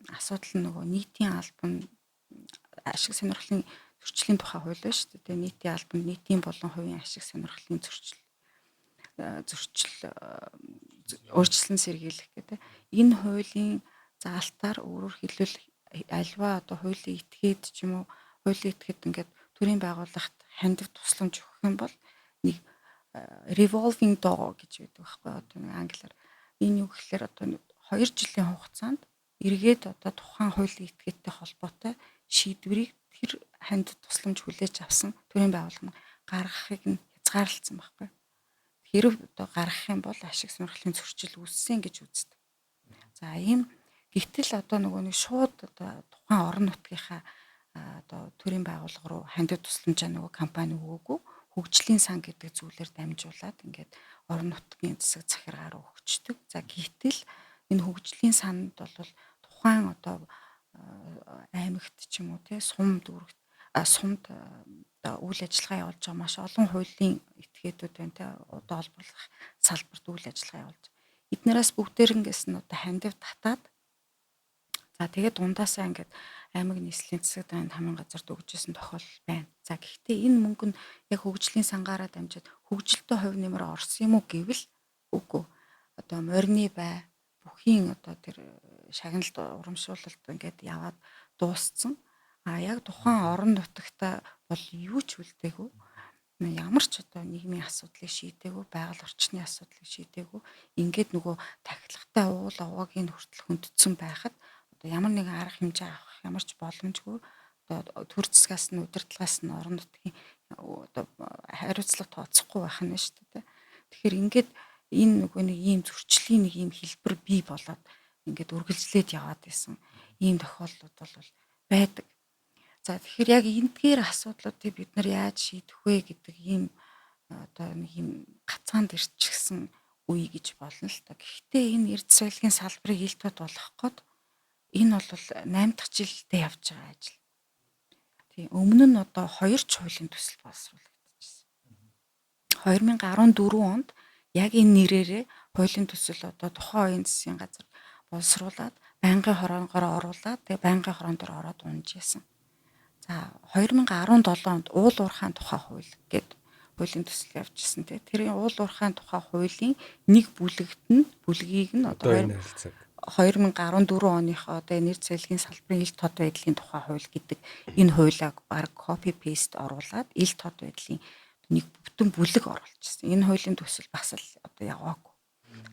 асуудал нь нөгөө нийтийн албан ашиг сонирхлын зөрчлийн тухай хууль байна шүү дээ. Нийтийн албанд нийтийн болон хувийн ашиг сонирхлын зөрчил өөрчлөн сэргийлэх гэдэг. Энэ хуулийн заалтаар өөрөөр хэлбэл альва одоо хуулийн этгээд ч юм уу хуулийн этгээд ингээд төрийн байгууллагт хандив тусламж өгөх юм бол нэг revolving door гэж байдаг байхгүй одоо нэг англиар. Энэ юу гэхлээр одоо 2 жилийн хугацаанд эргээд одоо тухайн хуулийн этгээдтэй холбоотой шийдвэрийг тэр ханд тусламж хүлээж авсан төрийн байгууллага нь гаргахыг нь хязгаарлалцсан байхгүй. Хэрв одоо гаргах юм бол ашиг сонирхлын зөрчил үүссэн гэж үздэг. За ийм гэтэл одоо нөгөө нэг шууд одоо тухайн орон нутгийнхаа одоо төрийн байгууллага руу хандив тусламжаа нөгөө компани өгөөгүй хөгжлийн сан гэдэг зүйлээр дамжуулаад ингээд орон нутгийн засаг захиргаар өгчдөг. За гэтэл энэ хөгжлийн санд бол тухайн одоо аймагт ч юм уу те сум дүүрэгт сумд одоо үйл ажиллагаа явуулж байгаа маш олон хуулийн этгээдүүд байна те одоо олборлох салбарт үйл ажиллагаа явуулж. Эднээс бүгдээрэнгээс нь одоо хандив татаад за тэгээд дундаасаа ингээд аймаг нийслэлийн засаг даргын хамын газарт өгчээсэн тохиолдол байна. За гэхдээ энэ мөнгө нь яг хөгжлийн сангаараа дамжаад хөгжилтөө хувь нэмэр орсон юм уу гэвэл үгүй. Одоо морины бай бүхийн одоо тэр шагналд урамшуулалт ингээд яваад дууссан. А яг тухайн орон нутагта бол юу ч үлдээгүй. Ямар ч одоо нийгмийн асуудлыг шийдээгүй, байгаль орчны асуудлыг шийдээгүй. Ингээд нөгөө тахилгатай уул овоогийн хүртэл хөндсөн байхад одоо ямар нэгэн арга хэмжээ авах ямар ч боломжгүй. Одоо төр засгаас нь удирдлагаас нь орон нутгийн одоо хариуцлага тооцохгүй байх нь шүү дээ. Тэгэхээр ингээд энэ нөгөө нэг ийм зөрчлийн нэг ийм хэлбэр бий болоод ингээд үргэлжлээд яваад исэн ийм тохиолдлууд бол байдаг. За тэгэхээр яг эндгээр асуудлуудыг бид нар яаж шийдэх вэ гэдэг ийм одоо нэг юм гацаанд ирчихсэн үе гэж болно л та. Гэхдээ энэ эрдэс баялагын салбарыг ил тод болгох гээд энэ бол 8 дахь жилдээ явж байгаа ажил. Тийм, өмнө нь одоо 2 ч хуулийн төсөл боловсруулагдчихсан. 2014 онд яг энэ нэрээрээ хуулийн төсөл одоо тухайн оюун засгийн газар боловсруулад байнгын хороонгоор оруулаад тэгээ байнгын хороон дээр ороод унжсэн. За 2017 онд уул уурхайн тухай хууль гээд хуулийн төсөл явжсэн тий. Тэр уул уурхайн тухай хуулийн нэг бүлэгт нь бүлгийг нь одоо 2014 оныхоо одоо нэр зээлгийн салбарын ил тод байдлын тухай хууль гэдэг энэ хуулиаг баг copy paste оруулаад ил тод байдлын нэг бүтэн бүлэг оруулчихсан. Энэ хуулийн төсөл бас л одоо яваагүй.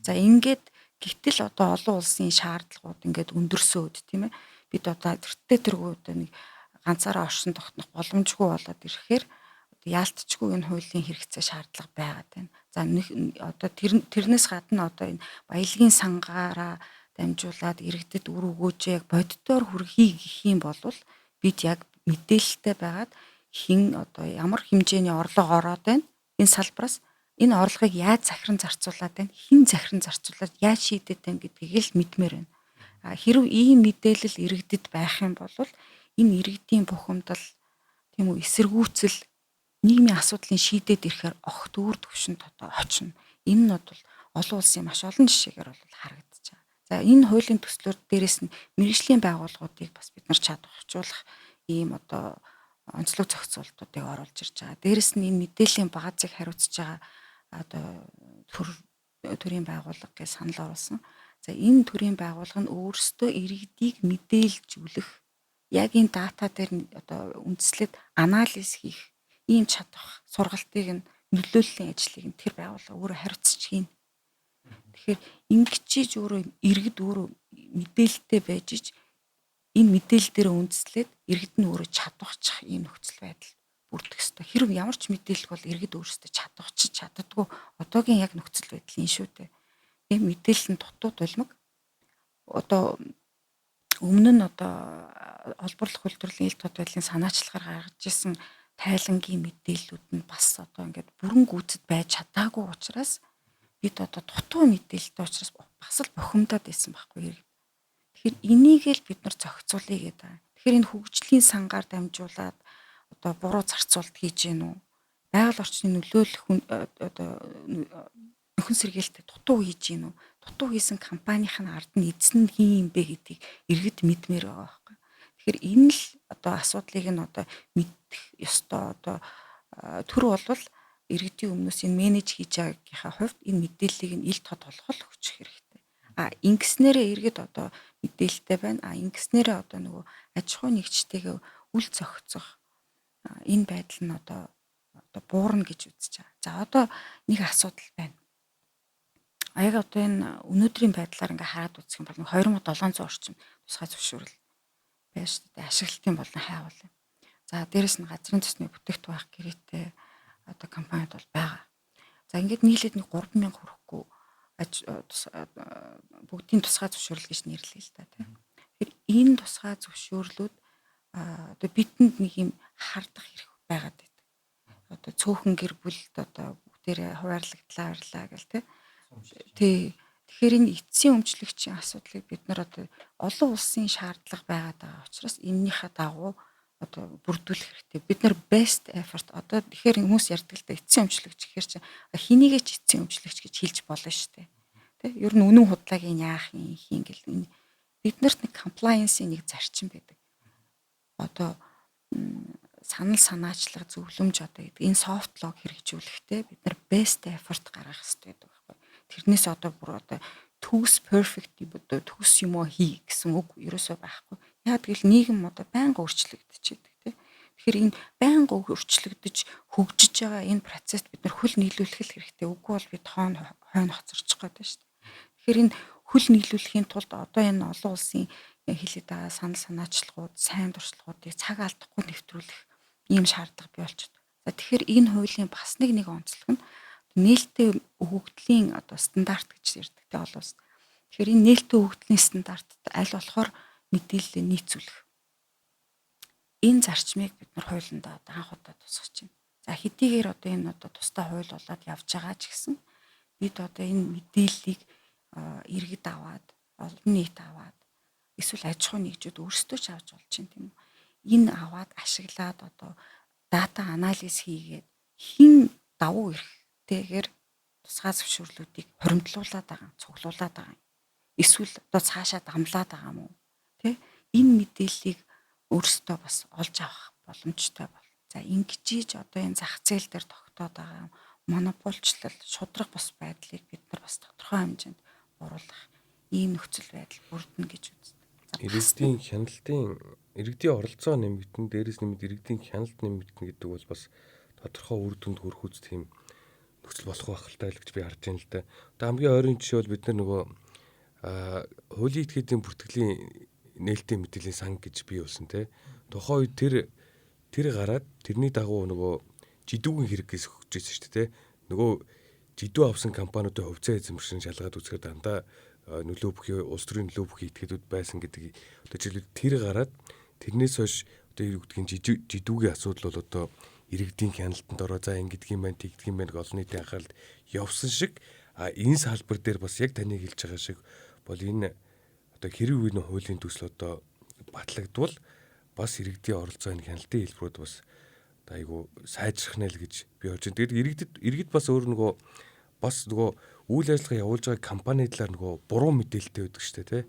За ингээд гэтэл одоо олон улсын шаардлагууд ингээд өндөрсөөд тийм ээ бид одоо тэртээ тэргүй одоо нэг ганцаараа оршин тогтнох боломжгүй болоод ирэхээр яалтчгүй энэ хуулийн хэрэгцээ шаардлага байгаад байна. За одоо тэрнээс гадна одоо энэ баялагын сангаараа дамжуулаад иргэдэд үр өгөөжөө яг бодитоор хүргэхий гэх юм бол бид яг мэдээлэлтэй байгаад хэн одоо ямар хэмжээний орлого ороод байна энэ салбараас энэ орлогыг яаж захиран зарцуулаад байна хэн захиран зарцуулаад яаж шийдээд байна гэдгийг л мэдмээр байна. А хэрв ийм мэдээлэл иргэдэд байх юм бол энэ иргэдийн бухимдал тийм үү эсэргүүцэл нийгмийн асуудлын шийдээд ирэхээр огт өөр төвшөнд одоо очино. Энэ нь бол олон улсын маш олон жишээгээр бол харагдаж байгаа. За энэ хуулийн төслөөр дээрээс нь мэргэжлийн байгууллагуудыг бас бид нар чадварчуулах ийм одоо онцлог зохицуултуудыг оруулж ирж байгаа. Дээрээс нь энэ мэдээллийн баазыг хариуцж байгаа одоо төрийн байгууллага гэж санал оруулсан. За энэ төрийн байгууллага нь өөрсдөө иргэдийг мэдээлжүүлэх яг энэ дата дээр одоо үндэслээд анализ хийх ийм чадах сургалтыг нь нөлөөллийн ажлыг нь тэр байгууллага өөрөө хариуцж хийнэ. Тэгэхээр ингэчиж өөрөө иргэд өөрөө мэдээлэлтэй байж ич энэ мэдээлэл дээр үндэслээд иргэд нь өөрөө чадварчих ийм нөхцөл байдал бүрдэх ёстой. Хэрв ямар ч мэдээлэл бол иргэд өөрсдөө чадварчиж чаддаггүй одоогийн яг нөхцөл байдал энэ шүү дээ. Тийм мэдээлэл нь дутуу дулмаг. Одоо өмнө нь одоо олборлох үйлдвэрлэлийн ил тод байдлын санаачлагаар гаргаж исэн тайлангийн мэдээллүүд нь бас одоо ингээд бүрэн гүйцэд байж чадаагүй учраас бид одоо дутуу мэдээлэлтэй учраас бас л бухимдаад байсан байхгүй иргэд. Тэгэхээр энийг л бид нар зохицуулъя гэдэг. Тэгэхээр энэ хөгжлийн сангаар дамжуулаад одоо буруу зарцуулалт хийж гин үү? Байгаль орчны нөлөөлөх одоо нөхөн сэргийлэлтэй дутуу хийж гин үү? Дутуу хийсэн компанийн ард нь эзэн нь хин юм бэ гэдгийг иргэд мэдмээр байгаа байхгүй. Тэгэхээр энэ л одоо асуудлыг нь одоо мэдэх ёстой одоо төр болвол иргэдийн өмнөөс энэ менеж хийж байгаагийнхаа хувьд энэ мэдээллийг нь ил тод болгох хүчих хэрэгтэй. А ингэснээрээ иргэд одоо мэдээлэлтэй байна. А ингэснээрээ одоо нөгөө аж ахуй нэгжтэйгээ үл зохицох энэ байдал нь одоо буурна гэж үзэж байгаа. За одоо нэг асуудал байна. Яг одоо энэ өнөөдрийн байдлаар ингээ хараад үзэх юм бол 2700 орчим тусгай зөвшөөрөл байна шүү дээ. Ашиглалтын болон хайгуулын. За дээрэс нь газрын төсний бүтээгдэхүүн авах гэрээтэй одоо компаниуд бол байгаа. За ингээд нийлээд нэг 3000 хүрэхгүй бүгдийн тусгай зөвшөөрөл гэж нэрлэе л та тийм. Тэгэхээр энэ тусгай зөвшөөрлүүд одоо бидэнд нэг юм хардах хэрэг байгаад байдаг. Одоо цөөхөн гэр бүлд одоо бүгдээрээ хуваарлагдлаа авирлаа гэл тий. Тий. Тэгэхээр энэ эцсийн өмчлөгчийн асуудлыг бид нар одоо олон улсын шаардлага байгаад байгаа учраас энэнийхээ дагуу одоо бүрдүүлэх хэрэгтэй. Бид нар best effort одоо тэгэхээр хүмүүс ярьдаг л да эцсийн өмчлөгч гэхээр чи хэнийгээ ч эцсийн өмчлөгч гэж хэлж болно шүү дээ. Тэ? Ер нь үнэн худлааг нь яах юм хийн гэл энэ бид нарт нэг compliance-ийн нэг зарчим байдаг. Одоо санал санаачлага зөвлөмж одоо гэдэг энэ soft law хэрэгжүүлэхдээ бид нар best effort гаргах хэрэгтэй байдаг байхгүй. Тэрнээс одоо бүр одоо төгс perfect юм одоо төгс юм уу хий гэсэн үг ерөөсөө байхгүй. Яг тэгэл нийгэм одоо байнга өөрчлөгдөж байдаг тий. Тэгэхээр энэ байнга өөрчлөгдөж хөгжиж байгаа энэ процесст бид нар хөл нийлүүлэх хэрэгтэй. Үгүй бол бид хойно хойно хоцорчих гээд байна шүү дээ. Тэгэхээр энэ хөл нийлүүлэхийн тулд одоо энэ олон улсын хэлээд байгаа санал санаачлагууд, сайн туршлагуудыг цаг алдахгүй нэвтрүүлэх ийм шаардлага бий болчиход. За тэгэхээр энэ хуулийн бас нэг онцлог нь нээлттэй өгөгдлийн одоо стандарт гэж ярьдаг те олон улс. Тэгэхээр энэ нээлттэй өгөгдлийн стандартт аль болохоор мэдээлэлээ нийцүүлэх. Энэ зарчмыг бид нар хуулиндаа одоо анх удаа тусгаж байна. За хэдийгээр одоо энэ одоо тусдай хууль болоод явж байгаа ч гэсэн бид одоо энэ мэдээллийг иргэд аваад, олон нийт аваад, эсвэл аж ахуйн нэгжүүд өөрсдөө ч авч болж байна, тийм үү. Энэ аваад ашиглаад одоо дата анализ хийгээд хэн давуу эрхтэйгээр тусгай зөвшөөрлүүдийг хуримтлуулад байгаа, цуглуулад байгаа. Эсвэл одоо цаашаа дамлаад байгаа юм уу? Тэ? Энэ мэдээллийг өөрсдөө бас олж авах боломжтой бол. За, ингэж ийж одоо энэ зах зээл дээр тогтоод байгаа монополчлал, шударга бус байдлыг бид нар бас тодорхой хэмжээнд буруулах ийм нөхцөл байдал бүрдэнэ гэж үздэг. Иргэдийн хяналтын, иргэдийн оролцоо нэмэгдэн, дээрээс нэмэгд иргэдийн хяналт нэмэгдэнэ гэдэг бол бас тодорхой үр дүнд хүрэх үз тийм нөхцөл болох байх л та л гэж би харж байна л да. Одоо хамгийн ойрын жишээ бол бид нар нөгөө хуулийн этгээдийн бүртгэлийн нээлттэй мэдээллийн сан гэж бий болсон, те. Тухайн үед тэр гараад тэрний дагуу нөгөө жидүүгийн хэрэг гэж өгч байсан шүү дээ, те. Нөгөө жидүү авсан компаниудын хувьцаа эзэмшин шалгаад үзэхээр дандаа нөлөө бүхий улс төрийн нөлөө бүхий этгээдүүд байсан гэдэг. Одоо жишээлбэл, тэр гараад тэрнээс хойш одоо юу гэдгийг жидүүгийн асуудал бол одоо иргэдийн хяналтанд ороо, за, ингэдэг юм байна, тэгдэг юм байна гэх олон нийтийн анхааралд явсан шиг, а энэ салбар дээр бас яг таны хэлж байгаа шиг бол энэ одоо хэрэг үеийн хуулийн төсөл одоо батлагдвал бас иргэдийн оролцоо, энэ хяналтын хэлбэрүүд бас одоо айгу сайжрах нэ л гэж би бодож байна. Тэгээд иргэд бас өөр нөгөө бас нөгөө үйл ажиллагаа явуулж байгаа компани талаар нөгөө буруу мэдээлэлтэй байдаг шүү дээ,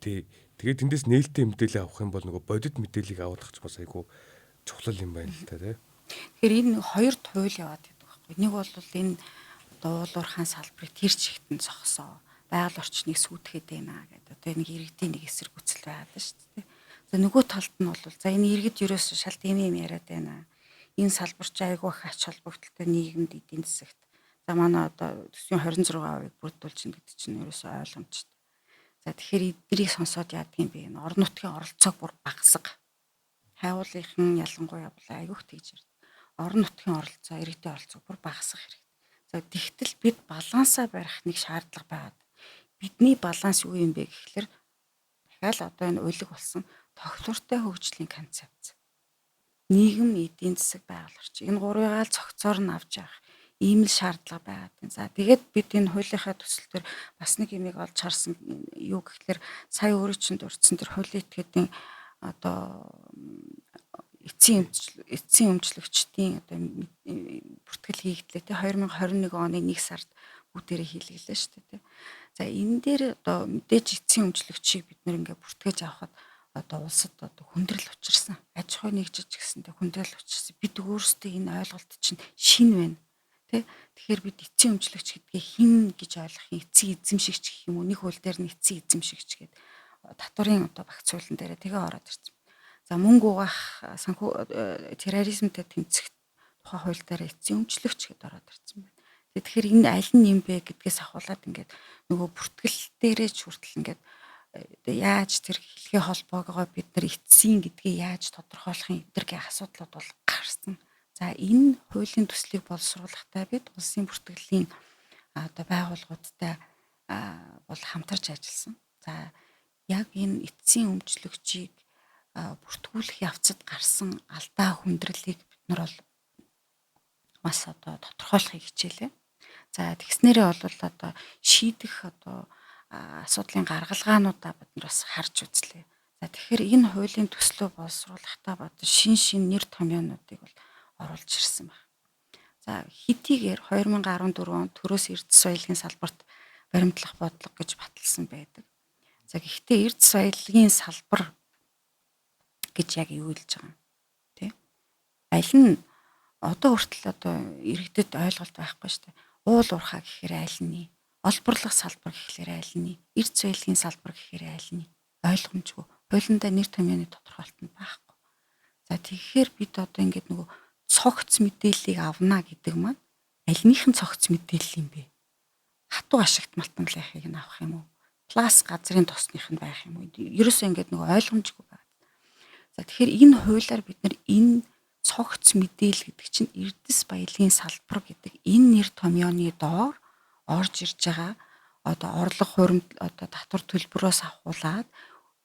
тий. Тэгээд тэндээс нээлттэй мэдээлэл авах юм бол нөгөө бодит мэдээллийг авах ч бас айгу чухал юм байна л та, тий. Тэгэхээр энэ хоёр туйл яваад байдаг байхгүй. Нэг бол энэ одоо уул уурхайн салбарыг тэр чигт нь зогсоо. Байгаль орчныг сүйтгэхэд байна гэдэг. Одоо нэг иргэдийн нэг эсэргүүцэл байгаад байна шүү дээ. За, нөгөө талд нь бол за, энэ иргэд ерөөсөө шал тийм юм яриад байна. Энэ салбар чи айгүй их ач холбогдолтой нийгэмд, эдийн засагт. За, манай одоо төсвийн 26%-ыг бүрдүүлж чинь гэдэг чинь ерөөсөө ойлгомжтой. За, тэгэхээр эднэрийг сонсоод яадаг юм бэ? Энэ орон нутгийн оролцоог бүр багасга. Хайгуулынхан ялангуяа бол айгүйх тэгж ярьдаг. Орон нутгийн оролцоо, иргэдийн оролцоог бүр багасгах хэрэгтэй. За, тэгтэл бид балансаа барих нэг шаардлага байгаад. Бидний баланс юу юм бэ гэхлээр дахиад одоо энэ улиг болсон тогтвортой хөгжлийн концепц. Нийгэм, эдийн засаг, байгаль орчин. Энэ гурвыгаа л цогцоор нь авч явах ийм л шаардлага байгаад байна. За, тэгээд бид энэ хуулийнхаа төсөл төр бас нэг юмыг олж харсан юу гэхлээр сая өөрөө чинь дурдсан тэр хуулийн этгээдийн одоо эцсийн өмчлөгчдийн одоо бүртгэл хийгдлээ, те, 2021 оны 1 сард бүгдээрээ хийлгэлээ шүү дээ, те. За, энэ дээр одоо мэдээж эцсийн өмчлөгчийг бид нэр ингээ бүртгэж авахад одоо улсад одоо хүндрэл учирсан. Аж ахуй нэгжиж гэсэндээ хүндрэл учирсан. Бид өөрсдөө энэ ойлголт чинь шинэ байна. Тэ? Тэгэхээр бид эцсийн өмчлөгч гэдгийг хэн гэж ойлгох юм? Эцсийн эзэмшигч гэх юм уу? Нэг хууль дээр нь эцсийн эзэмшигч гэдэг татварын одоо багц хуулийн дээр тэгээ ороод ирсэн. За, мөнгө угаах, санхүү терроризмтай тэмцэх тухай хууль дээр эцсийн өмчлөгч гэдээ ороод ирсэн байна. Тэгэхээр энэ аль нь юм бэ гэдгээс ахуулаад ингээд нөгөө бүртгэл дээрээ ч хүртэл ингээд яаж тэр хэлхээ холбоогоо бид нар эцсийн гэдгийг яаж тодорхойлох юм эдгээр гэх асуудлууд бол гарсан. За, энэ хуулийн төслийг боловсруулахдаа бид улсын бүртгэлийн одоо байгууллагуудтай бол хамтарч ажилласан. За, яг энэ эцсийн өмчлөгчийг бүртгүүлэх явцад гарсан алдаа хүндрэлийг бид нар бол бас одоо тодорхойлохыг хичээлээ. За, тэгснээрээ бол одоо шийдэх одоо асуудлын гаргалгаануудаа бид нар бас харж үзлээ. За, тэгэхээр энэ хуулийн төслөө боловсруулахдаа бод шин шин нэр томьёонуудыг бол оруулж ирсэн байна. За, хэдийгээр 2014 онд төрөөс эрдэс баялагын салбарт баримтлах бодлого гэж баталсан байдаг. За, гэхдээ эрдэс баялагын салбар гэж яг юу хэлж байгаа юм? Тэ? Аль нь одоо хүртэл одоо иргэдэд ойлголт байхгүй шүү дээ. Уул уурхаа гэхээр аль нь? Олборлох салбар гэхлээр аль нь? Эрдэс баялагын салбар гэхээр аль нь? Ойлгомжгүй. Хуулиндаа нэр томьёоны тодорхойлолт нь байхгүй. За, тэгэхээр бид одоо ингээд нөгөө цогц мэдээллийг авна гэдэг маань альных нь цогц мэдээлэл юм бэ? Хатуу ашигт малтамлынхыг нь авах юм уу? Плюс газрын тосных нь байх юм уу? Ерөөсөө ингээд нөгөө ойлгомжгүй байна. За, тэгэхээр энэ хуулиар бид нар энэ цогц мэдээлэл гэдэг чинь эрдэс баялагын салбар гэдэг энэ нэр томьёоны доор орж ирж байгаа одоо орлого хуримт, одоо татвар төлбөрөөс авахуулаад,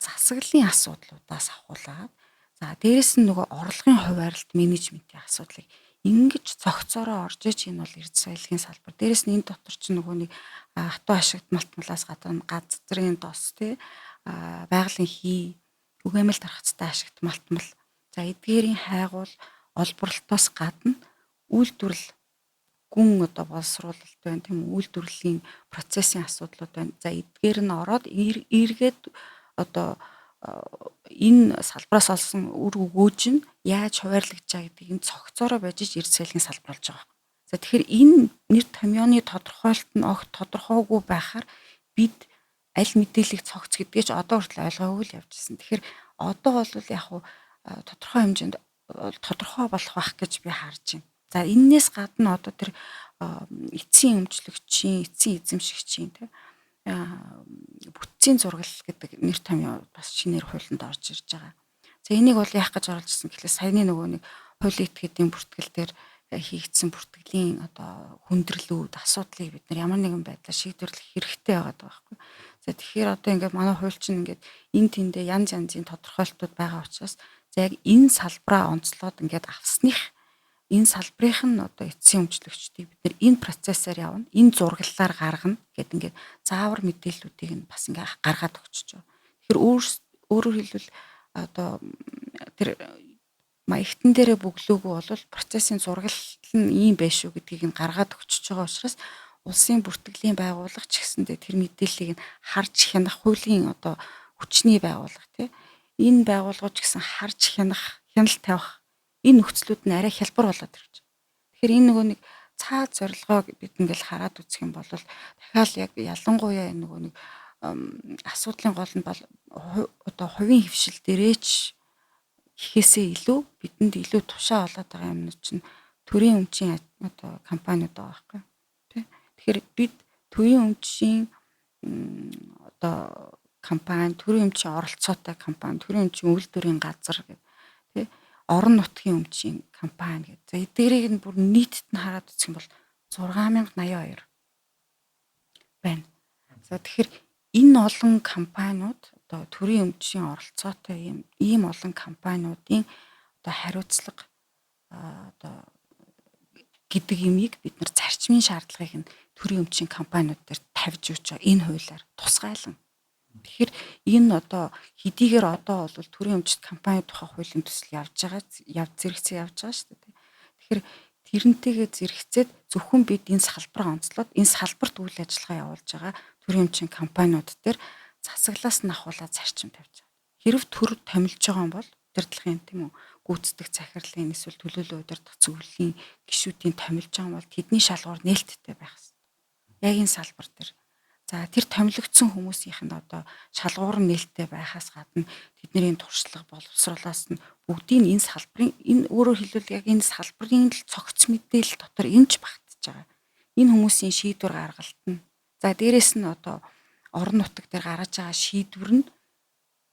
засаглалын асуудлуудаас авахуулаад, за, За дээрэс нь нөгөө орлогын хуваарлт менежментийн асуудлыг ингэж цогцоороо орж ич энэ бол эрдэс баялагын салбар. Дээрэс нь энэ дотор чинь нөгөө нэг хатуу ашигт малтмалаас гадна газрын дос тий байгалийн хий түгээмэл тархацтай ашигт малтмал. За эдгээрийн хайгуул олборлолтоос гадна үйлдвэрлэл гүн одоо боловсруулалт байна тийм үү, үйлдвэрлэлийн процессын асуудлууд байна. За эдгээр нь ороод эргээд одоо энэ салбараас олсон үр өгөөж нь яаж хуваарлагдж байгаа гэдгийг энэ цогцоороо байж эрдэс баялагын салбар болж байгаа. За тэгэхээр энэ нэр томьёоны тодорхойлолт нь огт тодорхойгүй байхаар бид аль мэдээллийг цогц гэдгийг ч одоо хүртэл ойлгоогүй л явж ирсэн. Тэгэхээр одоо бол яг хуу тодорхой хэмжээнд тодорхой болох байх гэж би харж байна. За эннээс гадна одоо тэр эцсийн өмчлөгчийн, эцсийн эзэмшигчийн тий бүтцийн зураглал гэдэг нэр томьёо бас шинээр хуулинд орж ирж байгаа. За энийг бол яах гэж оруулж ирсэн гэхлээр саяны нөгөө нэг хуулийн этгээдийн бүртгэл дээр хийгдсэн бүртгэлийн одоо хүндрэлүүд, асуудлыг бид нар ямар нэгэн байдлаар шийдвэрлэх хэрэгтэй байгаа байхгүй. За тэгэхээр одоо ингээд манай хууль чинь ингээд энэ тэндээ янз янзын тодорхойлолтууд байгаа учраас за яг энэ салбараа онцлоод ингээд авсных энэ салбарын нь одоо эцсийн өмчлөгчдийг бид нар энэ процессоор явна, энэ зураглалаар гаргана гэд ингээд заавар мэдээллүүдийг нь бас ингээд гаргаад өгчөж байгаа. Тэгэхээр өөрөөр хэлбэл одоо тэр маягтан дээрээ бөглөөгүй бол процессын зураглал нь ийм байх шүү гэдгийг нь гаргаад өгчөж байгаа учраас улсын бүртгэлийн байгууллага ч гэсэндээ тэр мэдээллийг нь харж хянах хуулийн одоо хүчний байгууллага тий энэ байгууллагууд ч гэсэн харж хянах, хяналт тавих энэ нөхцлүүд нь арай хялбар болоод ирж байгаа. Тэгэхээр энэ нөгөө нэг цаад зорилгоо бид ингээл хараад үзэх юм бол дахиад яг ялангуяа энэ нөгөө нэг асуудлын гол нь бол одоо хувийн хвшил дээрээч гэхээсээ илүү бидэнд илүү тушаа болоод байгаа юм чинь төрийн өмчийн одоо компаниуд байгаа байхгүй тий. Тэгэхээр бид төрийн өмчийн одоо компани, төрийн өмчийн оролцоотой компани, төрийн өмчийн үйлдвэрийн газар гэх тий орон нутгийн өмчийн компани гэдэг. За эдгээрийг нь бүр нийтэд нь хараад үзэх юм бол 6082 байна. За тэгэхээр энэ олон компаниуд одоо төрийн өмчийн оролцоотой ийм олон компаниудын одоо хариуцлага одоо гэдэг юмыг бид нар зарчмын шаардлагыг нь төрийн өмчийн компаниуд дээр тавьж өгч байгаа энэ хуулиар тусгайлан. Тэгэхээр энэ одоо хэдийгээр одоо бол төрийн өмчт компани тухай хуулийн төсөл явж байгаа, зэрэгцээ явж байгаа шүү дээ. Тэгэхээр тэрнтэйгээ зэрэгцээд зөвхөн бид энэ салбараа онцлоод энэ салбарт үйл ажиллагаа явуулж байгаа төрийн өмчийн компаниуд дээр засаглаас нь ахуулаад зарчим тавьж байгаа. Хэрв төр томилж байгаа юм бол удирдлагын тийм үү гүйцэтгэх захирлын эсвэл төлөөлөн удирдах зөвлөлийн гишүүдийн томилж байгаа юм бол тэдний шалгуур нээлттэй байх хэрэгтэй. Яг энэ салбар дээр. За тэр томилогдсон хүмүүсийнх нь одоо шалгуур нь нээлттэй байхаас гадна тэдний туршлага боловсруулаас нь бүгдийг энэ салбарын энэ өөрөөр хэлбэл яг энэ салбарын л цогц мэдээлэл дотор энэ ч багтж байгаа. Энэ хүмүүсийн шийдвэр гаргалт нь. За дээрэс нь одоо орон нутаг дээр гаргаж байгаа шийдвэр нь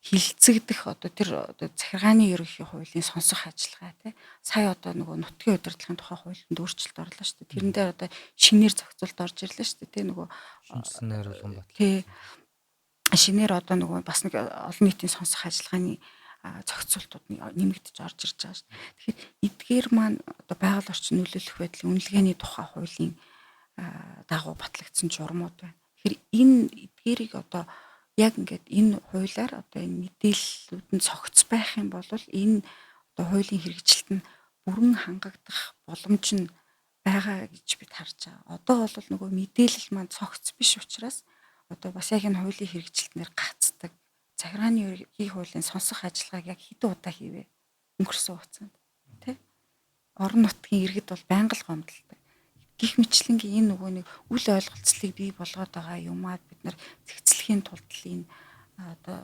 хилцэгдэх одоо тэр одоо захиргааны ерөнхий хуулийн сонсох ажиллагаа тий сая одоо нөгөө нутгийн удирдлагын тухай хуулинд өөрчлөлт орлоо шүү дээ. Тэрэн дээр одоо шинээр зохицуулт орж ирлээ шүү дээ тий нөгөө шинжилсэн найруулган батлах. Тий шинээр одоо нөгөө бас нэг олон нийтийн сонсох ажиллагааны зохицуултууд нэмэгдэж орж ирж байгаа шүү дээ. Тэгэхээр эдгээр маань одоо байгаль орчин нөлөөлөх байдлын үнэлгээний тухай хуулийн дагуу батлагдсан журмууд байна. Тэгэхээр энэ эдгээрийг одоо яг ингээд энэ хуулиар одоо энэ мэдээллүүд нь цогц байх юм бол энэ одоо хуулийн хэрэгжилт нь бүрэн хангагдах боломж нь байгаа гэж бид харж байгаа. Одоо бол нөгөө мэдээлэл маань цогц биш учраас одоо бас яг энэ хуулийн хэрэгжилтнэр гацдаг. Захиргааны ерөнхий хуулийн сонсох ажиллагааг яг хэдэн удаа хийвэ өнгөрсөн хугацаанд тий. Орон нутгийн иргэд бол байнга л гомдолтой. Гэх мэтлэнгийн энэ нөгөө нэг үл ойлголцлыг бий болгоод байгаа юмаа бид нар зэгцлэхийн тулд л энэ одоо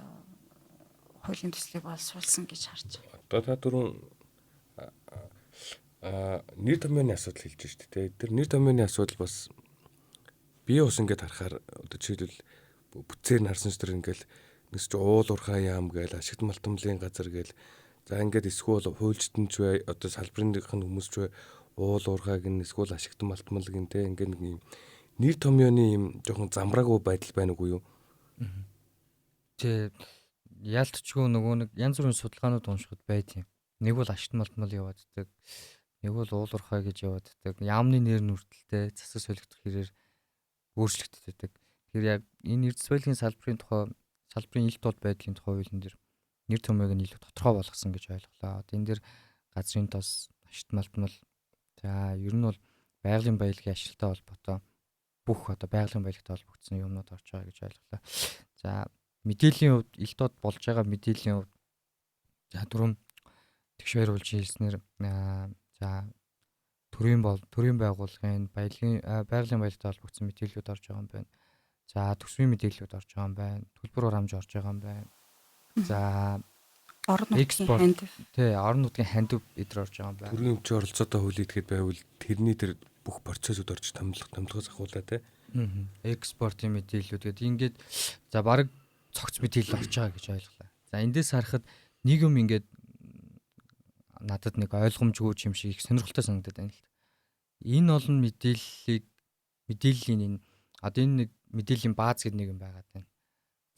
хуулийн төслийг боловсруулсан гэж харж байгаа. Одоо та түрүүн нэр томьёоны асуудал хэлж шүү дээ. Тэр нэр томьёоны асуудал бас би бас ингээд харахаар одоо жишээлбэл бүтцээр нь харсан ч тэр ингээд нэгс чи уул уурхай яам гээл ашигт малтамлын газар гээл за ингээд эсвэл хуульчтан ч бай одоо салбарын хүмүүс ч бай уул уурхайг нь эсвэл ашигт малтмал гин те ингээд нэг юм нэр томьёоны юм жоохон замраагүй байдал байна уу юу? Тэ Яалтчгүй нөгөө нэг янз бүрийн судалгаанууд уншихад байд юм. Нэг бол ашигт малтмал явааддаг. Нэг бол уулуурхай гэж явааддаг. Яамны нэр нь хүртэлтэй засаг солигдох хэрээр өөрчлөгддөг. Тэгэхээр яг энэ эрдэс баялагын салбарын тухай, салбарын ил тод байдлын тухай хуулийн дээр нэр томьёог нь илүү тодорхой болгосон гэж ойлголоо. Одоо энэ дээр газрын тос, ашигт малтмал, за ер нь бол байгалийн баялагын ашигтай холбоотой бүх одоо байгалийн баялагтай холбогдсон юмнууд орж байгаа гэж ойлголоо. За мэдээллийн хувьд ил тод болж байгаа мэдээллийн хувьд за түрүүн тэгш баяр болж хэлснээр за төрийн бол төрийн байгууллагын баялагын байгалийн баялагтай холбогдсон мэдээллүүд орж байгаа юм байна. За төсвийн мэдээллүүд орж байгаа юм байна. Төлбөр хураамж орж байгаа юм байна. За орон нутгийн хандив. Тий, орон нутгийн хандив эдэр орж байгаа юм байна. Төрийн өмчийн оролцоотой хууль идэхэд байвал тэрний тэр бүх процессууд орж томилгоос ахуулаа тий. Экспортын мэдээллүүд гэдэг ингээд за бараг цогц мэдээлэл орж байгаа гэж ойлголоо. За эндээс харахад нэг юм ингээд надад нэг ойлгомжгүй юм шиг их сонирхолтой санагдаад байна л та. Энэ олон мэдээллийг мэдээллийн энэ одоо энэ нэг мэдээллийн бааз гэдэг нэг юм байгаад байна.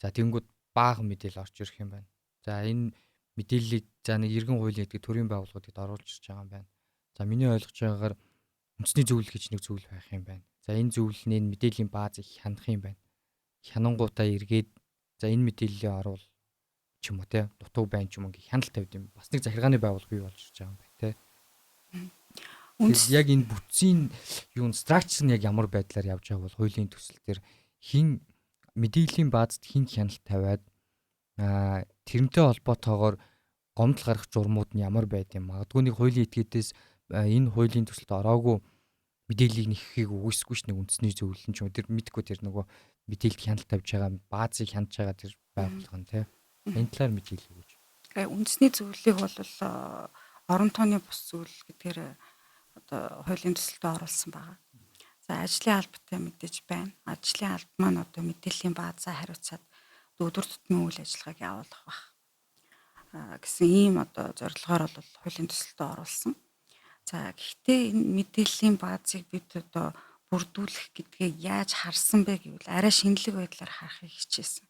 За тэгэнгүүт баахан мэдээлэл орж ирэх юм байна. За энэ мэдээллийг за нэг иргэн хуулийн гэдэг төрийн байгууллагуудад оруулж ирж байгаа юм байна. За миний ойлгож байгаагаар үндэсний зөвлөл гэж нэг зөвлөл байх юм байна. За энэ зөвлөлний мэдээллийн баазыг хянах юм байна. Хянангуудаа эргээд за энэ мэдээллийг оруул ч юм уу те дутуу байна ч юм уу ингээ хяналт тавьд юм. Бас нэг захиргааны байгууллага бий болж ирж байгаа юм байна те. Үндэс яг энэ бүтцийн юун structure нь яг ямар байдлаар явж байгаа бол хуулийн төсөл дээр хин мэдээллийн баазд хин хяналт тавиад тэрнтэй холбоотойгоор гомдол гарах журмууд нь ямар байд юм. Магадгүй нэг хуулийн этгээдээс энэ хуулийн төсөлд ороогүй мэдээллийг нэхэхийг үгүйсэхгүй ш нэг үндэсний зөвлөл нь ч юм тэр мэдгүй тэр нөгөө мэдээлэлд хяналт тавьж байгаа баазыг хянаж байгаа тэр байгууллага нь тий. Энэ талаар мэдээлэл өгөөч. Үндэсний зөвлөлийг бол орон тооны бус зөвлөл гэдгээр одоо хуулийн төсөлд оруулсан байгаа. За ажлын албатай мэдээж байна. Ажлын алба маань одоо мэдээллийн баазаа хариуцаад өдөр тутмын үйл ажиллагааг явуулах бах гэсэн ийм одоо зорилгоор бол хуулийн төсөлд оруулсан. За гэхдээ энэ мэдээллийн баазыг бид одоо бүрдүүлэх гэдгээ яаж харсан бэ гэвэл арай шинэлэг байдлаар харахыг хичээсэн.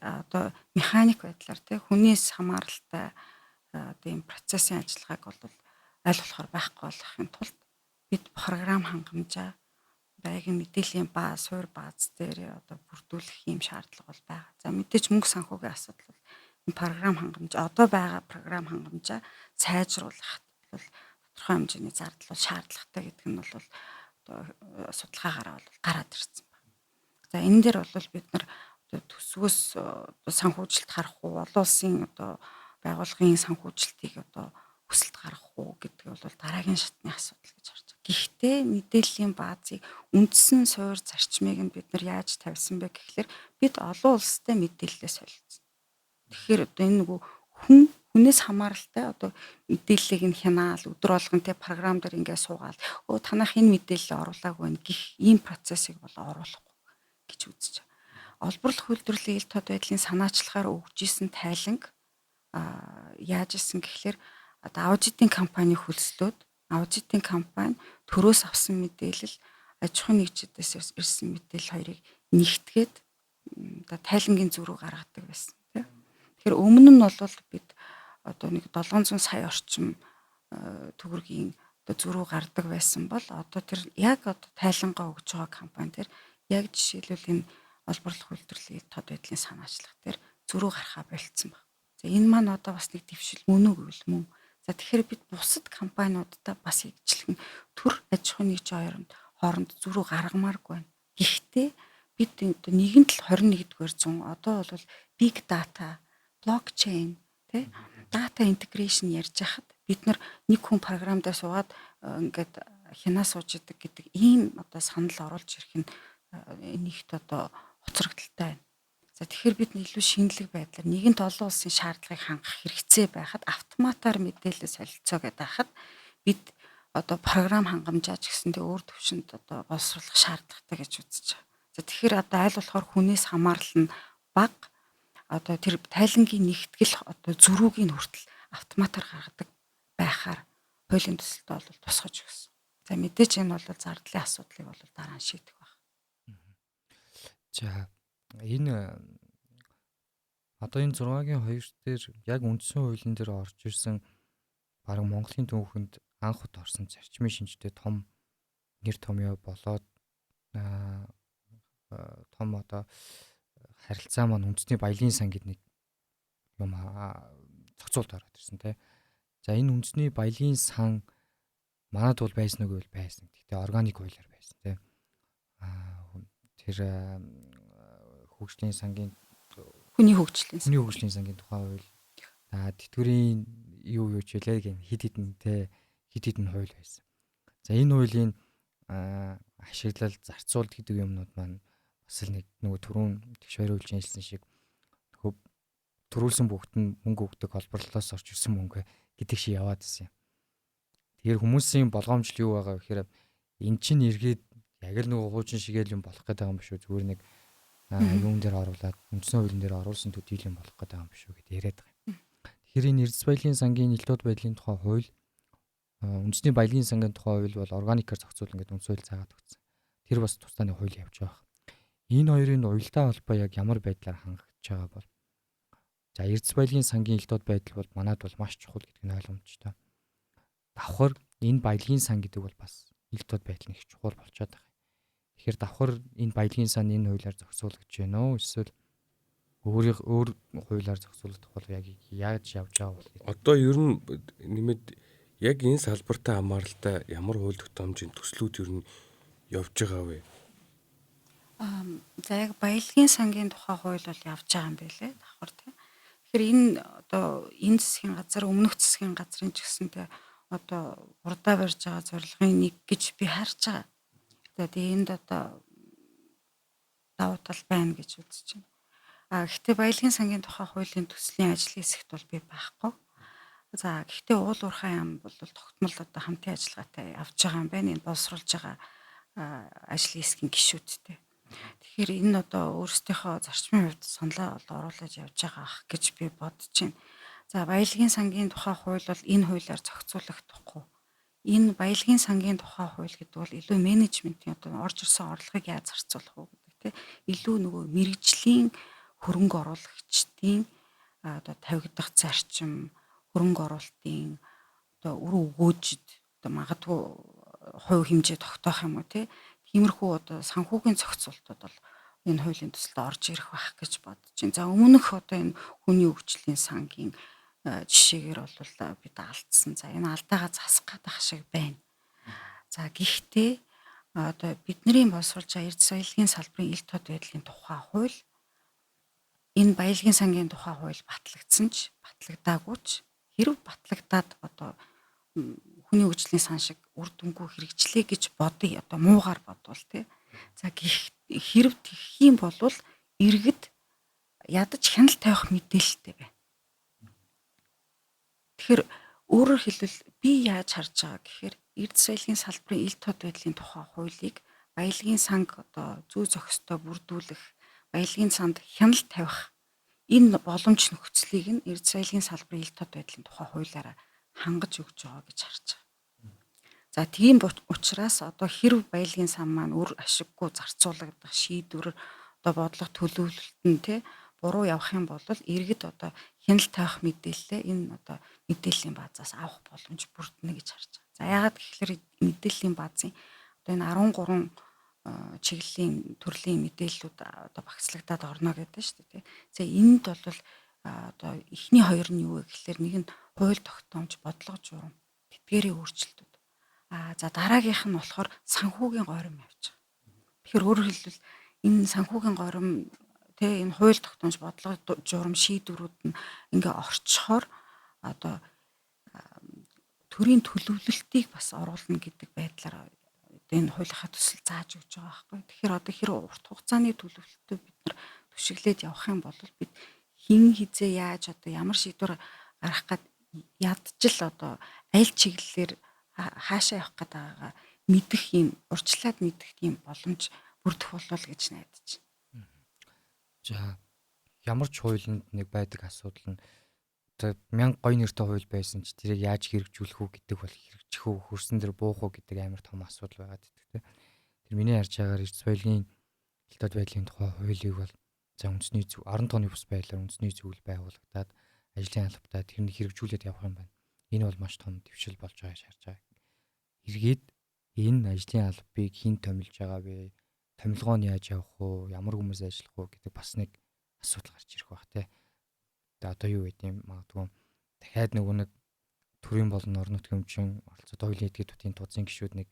Одоо механик байдлаар тий хүнээс хамааралтай одоо ийм процессын ажиллагааг бол аль болохоор байхгүй болохын тулд бид програм хангамжаа байгийн мэдээллийн бааз, суур бааз дээр одоо бүрдүүлэх ийм шаардлага бол байгаа. За мэдээж мөнгө санхүүгийн асуудал бол энэ програм хангамж одоо байгаа програм хангамжаа сайжруулахад бол тодорхой хэмжээний зардал бол шаардлагатай гэдэг нь бол одоо судалгаагаараа бол гараад ирсэн байна. За энэ дээр бол бид нар одоо төсвөөс санхүүжилт харах уу, олон улсын одоо байгууллагын санхүүжилтийг одоо хүсэлт гаргах уу гэдэг бол дараагийн шатны асуудал гэж харж байгаа. Гэхдээ мэдээллийн баазыг үндсэн суур зарчмыг нь бид нар яаж тавьсан бэ гэхлээр бид олон улстай мэдээлэлээ солилцсон. Тэгэхээр одоо энэ нөгөө хүнээс хамааралтай одоо мэдээллийг нь хянаал өдөр болгон те програм дээр ингээ суугаал өө танах энэ мэдээлэл оруулаагүй байна гих ийм процессыг бол оруулахгүй гэж үзэж байгаа. Олборлох үйлдвэрлэлийн ил тод байдлын санаачлагаар өгж исэн тайланг яаж исэн гэхлээр одоо аудитын компани хөлслөөд аудитын компани төрөөс авсан мэдээлэл аж ахуйн нэгжүүдээс ирсэн мэдээлэл хоёрыг нэгтгээд одоо тайлангийн зөрүү гаргадаг байсан тийм. Тэгэхээр өмнө нь бол бид одоо нэг 700 сая орчим төгрөгийн одоо зөрүү гардаг байсан бол одоо тэр яг одоо тайлангаа өгж байгаа компани тэр яг жишээлбэл энэ олборлох үйлдвэрлэлийн тод байдлын санаачлах дээр зөрүү гарахаа болцсон баг. За энэ маань одоо бас нэг дэвшил мөн үү гэвэл мөн. За тэгэхээр бид бусад компаниудтай бас ижилхэн төр аж ахуйн нэгжийн хооронд зөрүү гаргамааргүй байна. Гэхдээ бид нэгэн тал 21-р зуун одоо бол big data, блокчейн, тий data integration ярьж хахад бид нар нэг хүн програм дээр суугаад ингээд хянаа сууж идэг гэдэг ийм одоо санал оруулж ирэх нь нэгт одоо хоцрогдолтой байна. За тэгэхээр бид илүү шинэлэг байдлаар нэгэнт олон улсын шаардлагыг хангах хэрэгцээ байхад автоматар мэдээлэл солилцоо гэдэг хахад бид одоо програм хангамжаа ч гэсэндээ өөр төвшөнд одоо боловсруулах шаардлагатай гэж үзэж байгаа. За тэгэхээр одоо аль болохоор хүнээс хамаарал нь бага одоо тэр тайлангийн нэгтгэл одоо зөрүүгийн хүртэл автоматар гаргадаг байхаар хуулийн төсөлтөд бол тусгаж өгсөн. За мэдээж энэ бол зардлын асуудлыг бол дараа нь шийдэх байх. За энэ Одоо энэ 6-гийн 2 дээр яг үндсэн хуулийн дээр орж ирсэн бараг Монголын түүхэнд анх удаа орсон зарчмын шинжтэй том нэр томьёо болоод том одоо харилцаа маань үндэсний баялагын сан гэдэг нэг юм зохицуулт ороод ирсэн тий. За энэ үндэсний баялагын сан манад бол байсан уу гэвэл байсан. Гэхдээ органик хуулиар байсан тий. Тэр хөгжлийн сангийн хүний хөгжлийн хүний хөгжлийн сангийн тухай хууль тэтгэврийн юу юу ч үлээ гэн хид хідэн те хид хідэн хууль байсан. За энэ хуулийн ашиглал зарцуулалт гэдэг юмнууд маань бас л нэг нөгөө түрүүн тэгш хоёр хуульч хэлсэн шиг нөгөө төрүүлсэн бүгд нь мөнгө өгдөг олборлолоос орж ирсэн мөнгө гэдэг шиг яваад исэн юм. Тэгэхээр хүмүүсийн болгоомжлол юу байгаа гэхээр эн чинь эргээд яг л нөгөө хуучин шигээл юм болох гэдэг юм биш үү, зүгээр нэг юун дээр оруулаад үндсэн хуулийн дээр оруулсан төдийл юм болох гэдэг юм биш үү гэдээ яриад байгаа юм. Тэгэхээр энэ Эрдэс баялагын сангийн ил тод байдлын тухай хууль, үндэсний баялагын сангийн тухай хууль бол органикаар зохицуулна гэдэг үндсэн хууль заагаад өгсөн. Тэр бас тусдаа нэг хууль явж байгаа. Энэ хоёрын уялдаа холбоо яг ямар байдлаар хангагдж байгаа бол за Эрдэс баялагын сангийн ил тод байдал бол манад бол маш чухал гэдэг нь ойлгомжтой. Давхар энэ баялагын сан гэдэг бол бас ил тод байдал нь их чухал болчиход байгаа. Тэгэхээр давхар энэ баялагын сан энэ хуулиар зохицуулагдж байна уу? Эсвэл өөр хуулиар зохицуулагдах бол яг яаж явж байгаа бол одоо ер нь нэмээд яг энэ салбартай хамааралтай ямар хууль тогтоомжийн төслүүд ер нь явж байгаа вэ? За яг баялагын сангийн тухай хууль бол явж байгаа юм байлээ давхар тий. Тэгэхээр энэ одоо энэ засгийн газар өмнөх засгийн газрын ч гэсэнтэй одоо урдаа барьж байгаа зорилгын нэг гэж би харж байгаа. Тэгээд энд одоо давуу тал байна гэж үзэж байна. Гэхдээ баялагын сангийн тухай хуулийн төслийн ажлын хэсэгт бол би байхгүй. За гэхдээ уул уурхай яам бол тогтмол одоо хамтын ажиллагаатай явж байгаа юм байна. Энэ боловсруулж байгаа ажлын хэсгийн гишүүдтэй. Тэгэхээр энэ одоо өөрсдийнхөө зарчмын хувьд саналаа бол оруулаж явж байгаа ах гэж би бодож байна. За баялагын сангийн тухай хууль бол энэ хуулиар зохицуулагдахгүй. Энэ баялагын сангийн тухай хууль гэдэг бол илүү менежментийн одоо орж ирсэн орлогыг яаж зарцуулах уу гэдэг тийм илүү нөгөө мэрэгжлийн хөрөнгө оруулагчдын одоо тавигдах зарчим, хөрөнгө оруулалтын одоо үр өгөөжид одоо магадгүй хувь хэмжээ тогтоох юм уу тий. Тиймэрхүү одоо санхүүгийн зохицуултууд бол энэ хуулийн төсөлд орж ирэх байх гэж бодож байна. За өмнөх одоо энэ хүний хөгжлийн сангийн жишээгээр бол бид алдсан. За энэ алдаагаа засах гэдэг шиг байна. За гэхдээ одоо бидний боловсруулж байгаа эрдэс баялагын салбарын ил тод байдлын тухай хууль энэ баялагын сангийн тухай хууль батлагдсан ч батлагдаагүй ч хэрв батлагдаад одоо хүний хөгжлийн сан шиг үр дүнгүй хэрэгжлээ гэж бодъё. Одоо муугаар бодвол тий. За хэрв тэгэх юм бол иргэд ядаж хяналт тавих мэдээлэлтэй байна. Тэгэхээр өөрөөр хэлбэл би яаж харж байгаа гэхээр эрдэс баялагын салбарын ил тод байдлын тухай хуулийг баялагын санг одоо зүй зохистой бүрдүүлэх, баялагын санд хяналт тавих энэ боломж нөхцөлийг нь эрдэс баялагын салбарын ил тод байдлын тухай хуулиараа хангаж өгч байгаа гэж харж байгаа. За тийм учраас одоо хэрв баялагын сан маань үр ашиггүй зарцуулагдах шийдвэр одоо бодлого төлөвлөлт нь тий буруу явах юм бол иргэд одоо хяналт тавих мэдээлэлээ энэ одоо мэдээллийн баазаас авах боломж бүрдэнэ гэж харж байгаа. За яагаад гэхээр мэдээллийн баазын одоо энэ 13 чиглэлийн төрлийн мэдээллүүд одоо багцлагдаад орно гэдэг шүү дээ. За энд бол одоо эхний хоёр нь юу вэ гэхээр нэг нь хууль тогтоомж, бодлого журам, тэдгээрийн өөрчлөлтүүд. За дараагийнх нь болохоор санхүүгийн горим явж байгаа. Тэгэхээр өөрөөр хэлбэл энэ санхүүгийн горим тэ энэ хууль тогтоомж, бодлого журам шийдвэрүүд нь ингээ орчхоор одоо төрийн төлөвлөлтийг бас оруулна гэдэг байдлаар энэ хуулийнхаа төсөл зааж өгч байгаа байхгүй. Тэгэхээр одоо хэрэг урт хугацааны төлөвлөлтөө бид нар түшиглээд явах юм бол бид хин хизээ яаж одоо ямар шийдвэр гаргах гад ядчил одоо аль чиглэлээр хаашаа явах гээд байгаагаа мэдэх юм урьдчилаад мэдэх тийм боломж бүрдэх болов гэж найдаж байна. За ямар ч хуулинд нэг байдаг асуудал нь одоо мянга гоё нэртэй хууль байсан ч тэрийг яаж хэрэгжүүлэх үү гэдэг бол хэрэгжих үү, хөрсөн дээр буух уу гэдэг амар том асуудал байгаад байдаг тийм. Тэр миний харж байгаагаар эрдэс баялагын ил тод байдлын тухай хуулийг бол За, үндэсний орон тооны бус байдлаар үндэсний зөвлөл байгуулагдаад ажлын албатай тэрнийг хэрэгжүүлээд явах юм байна. Энэ бол маш том дэвшил болж байгааг харж байгаа. Эргээд энэ ажлын албыг хэн томилж байгаа вэ? Томилгоо нь яаж явах вэ? Ямар хүмүүс ажиллах вэ гэдэг бас нэг асуудал гарч ирэх байх те. Тэгээ одоо юу гэдэг юм, магадгүй дахиад нөгөө нэг төрийн болон орон нутгийн өмчийн оролцоод хуулийн этгээд тутын тузын гишүүд нэг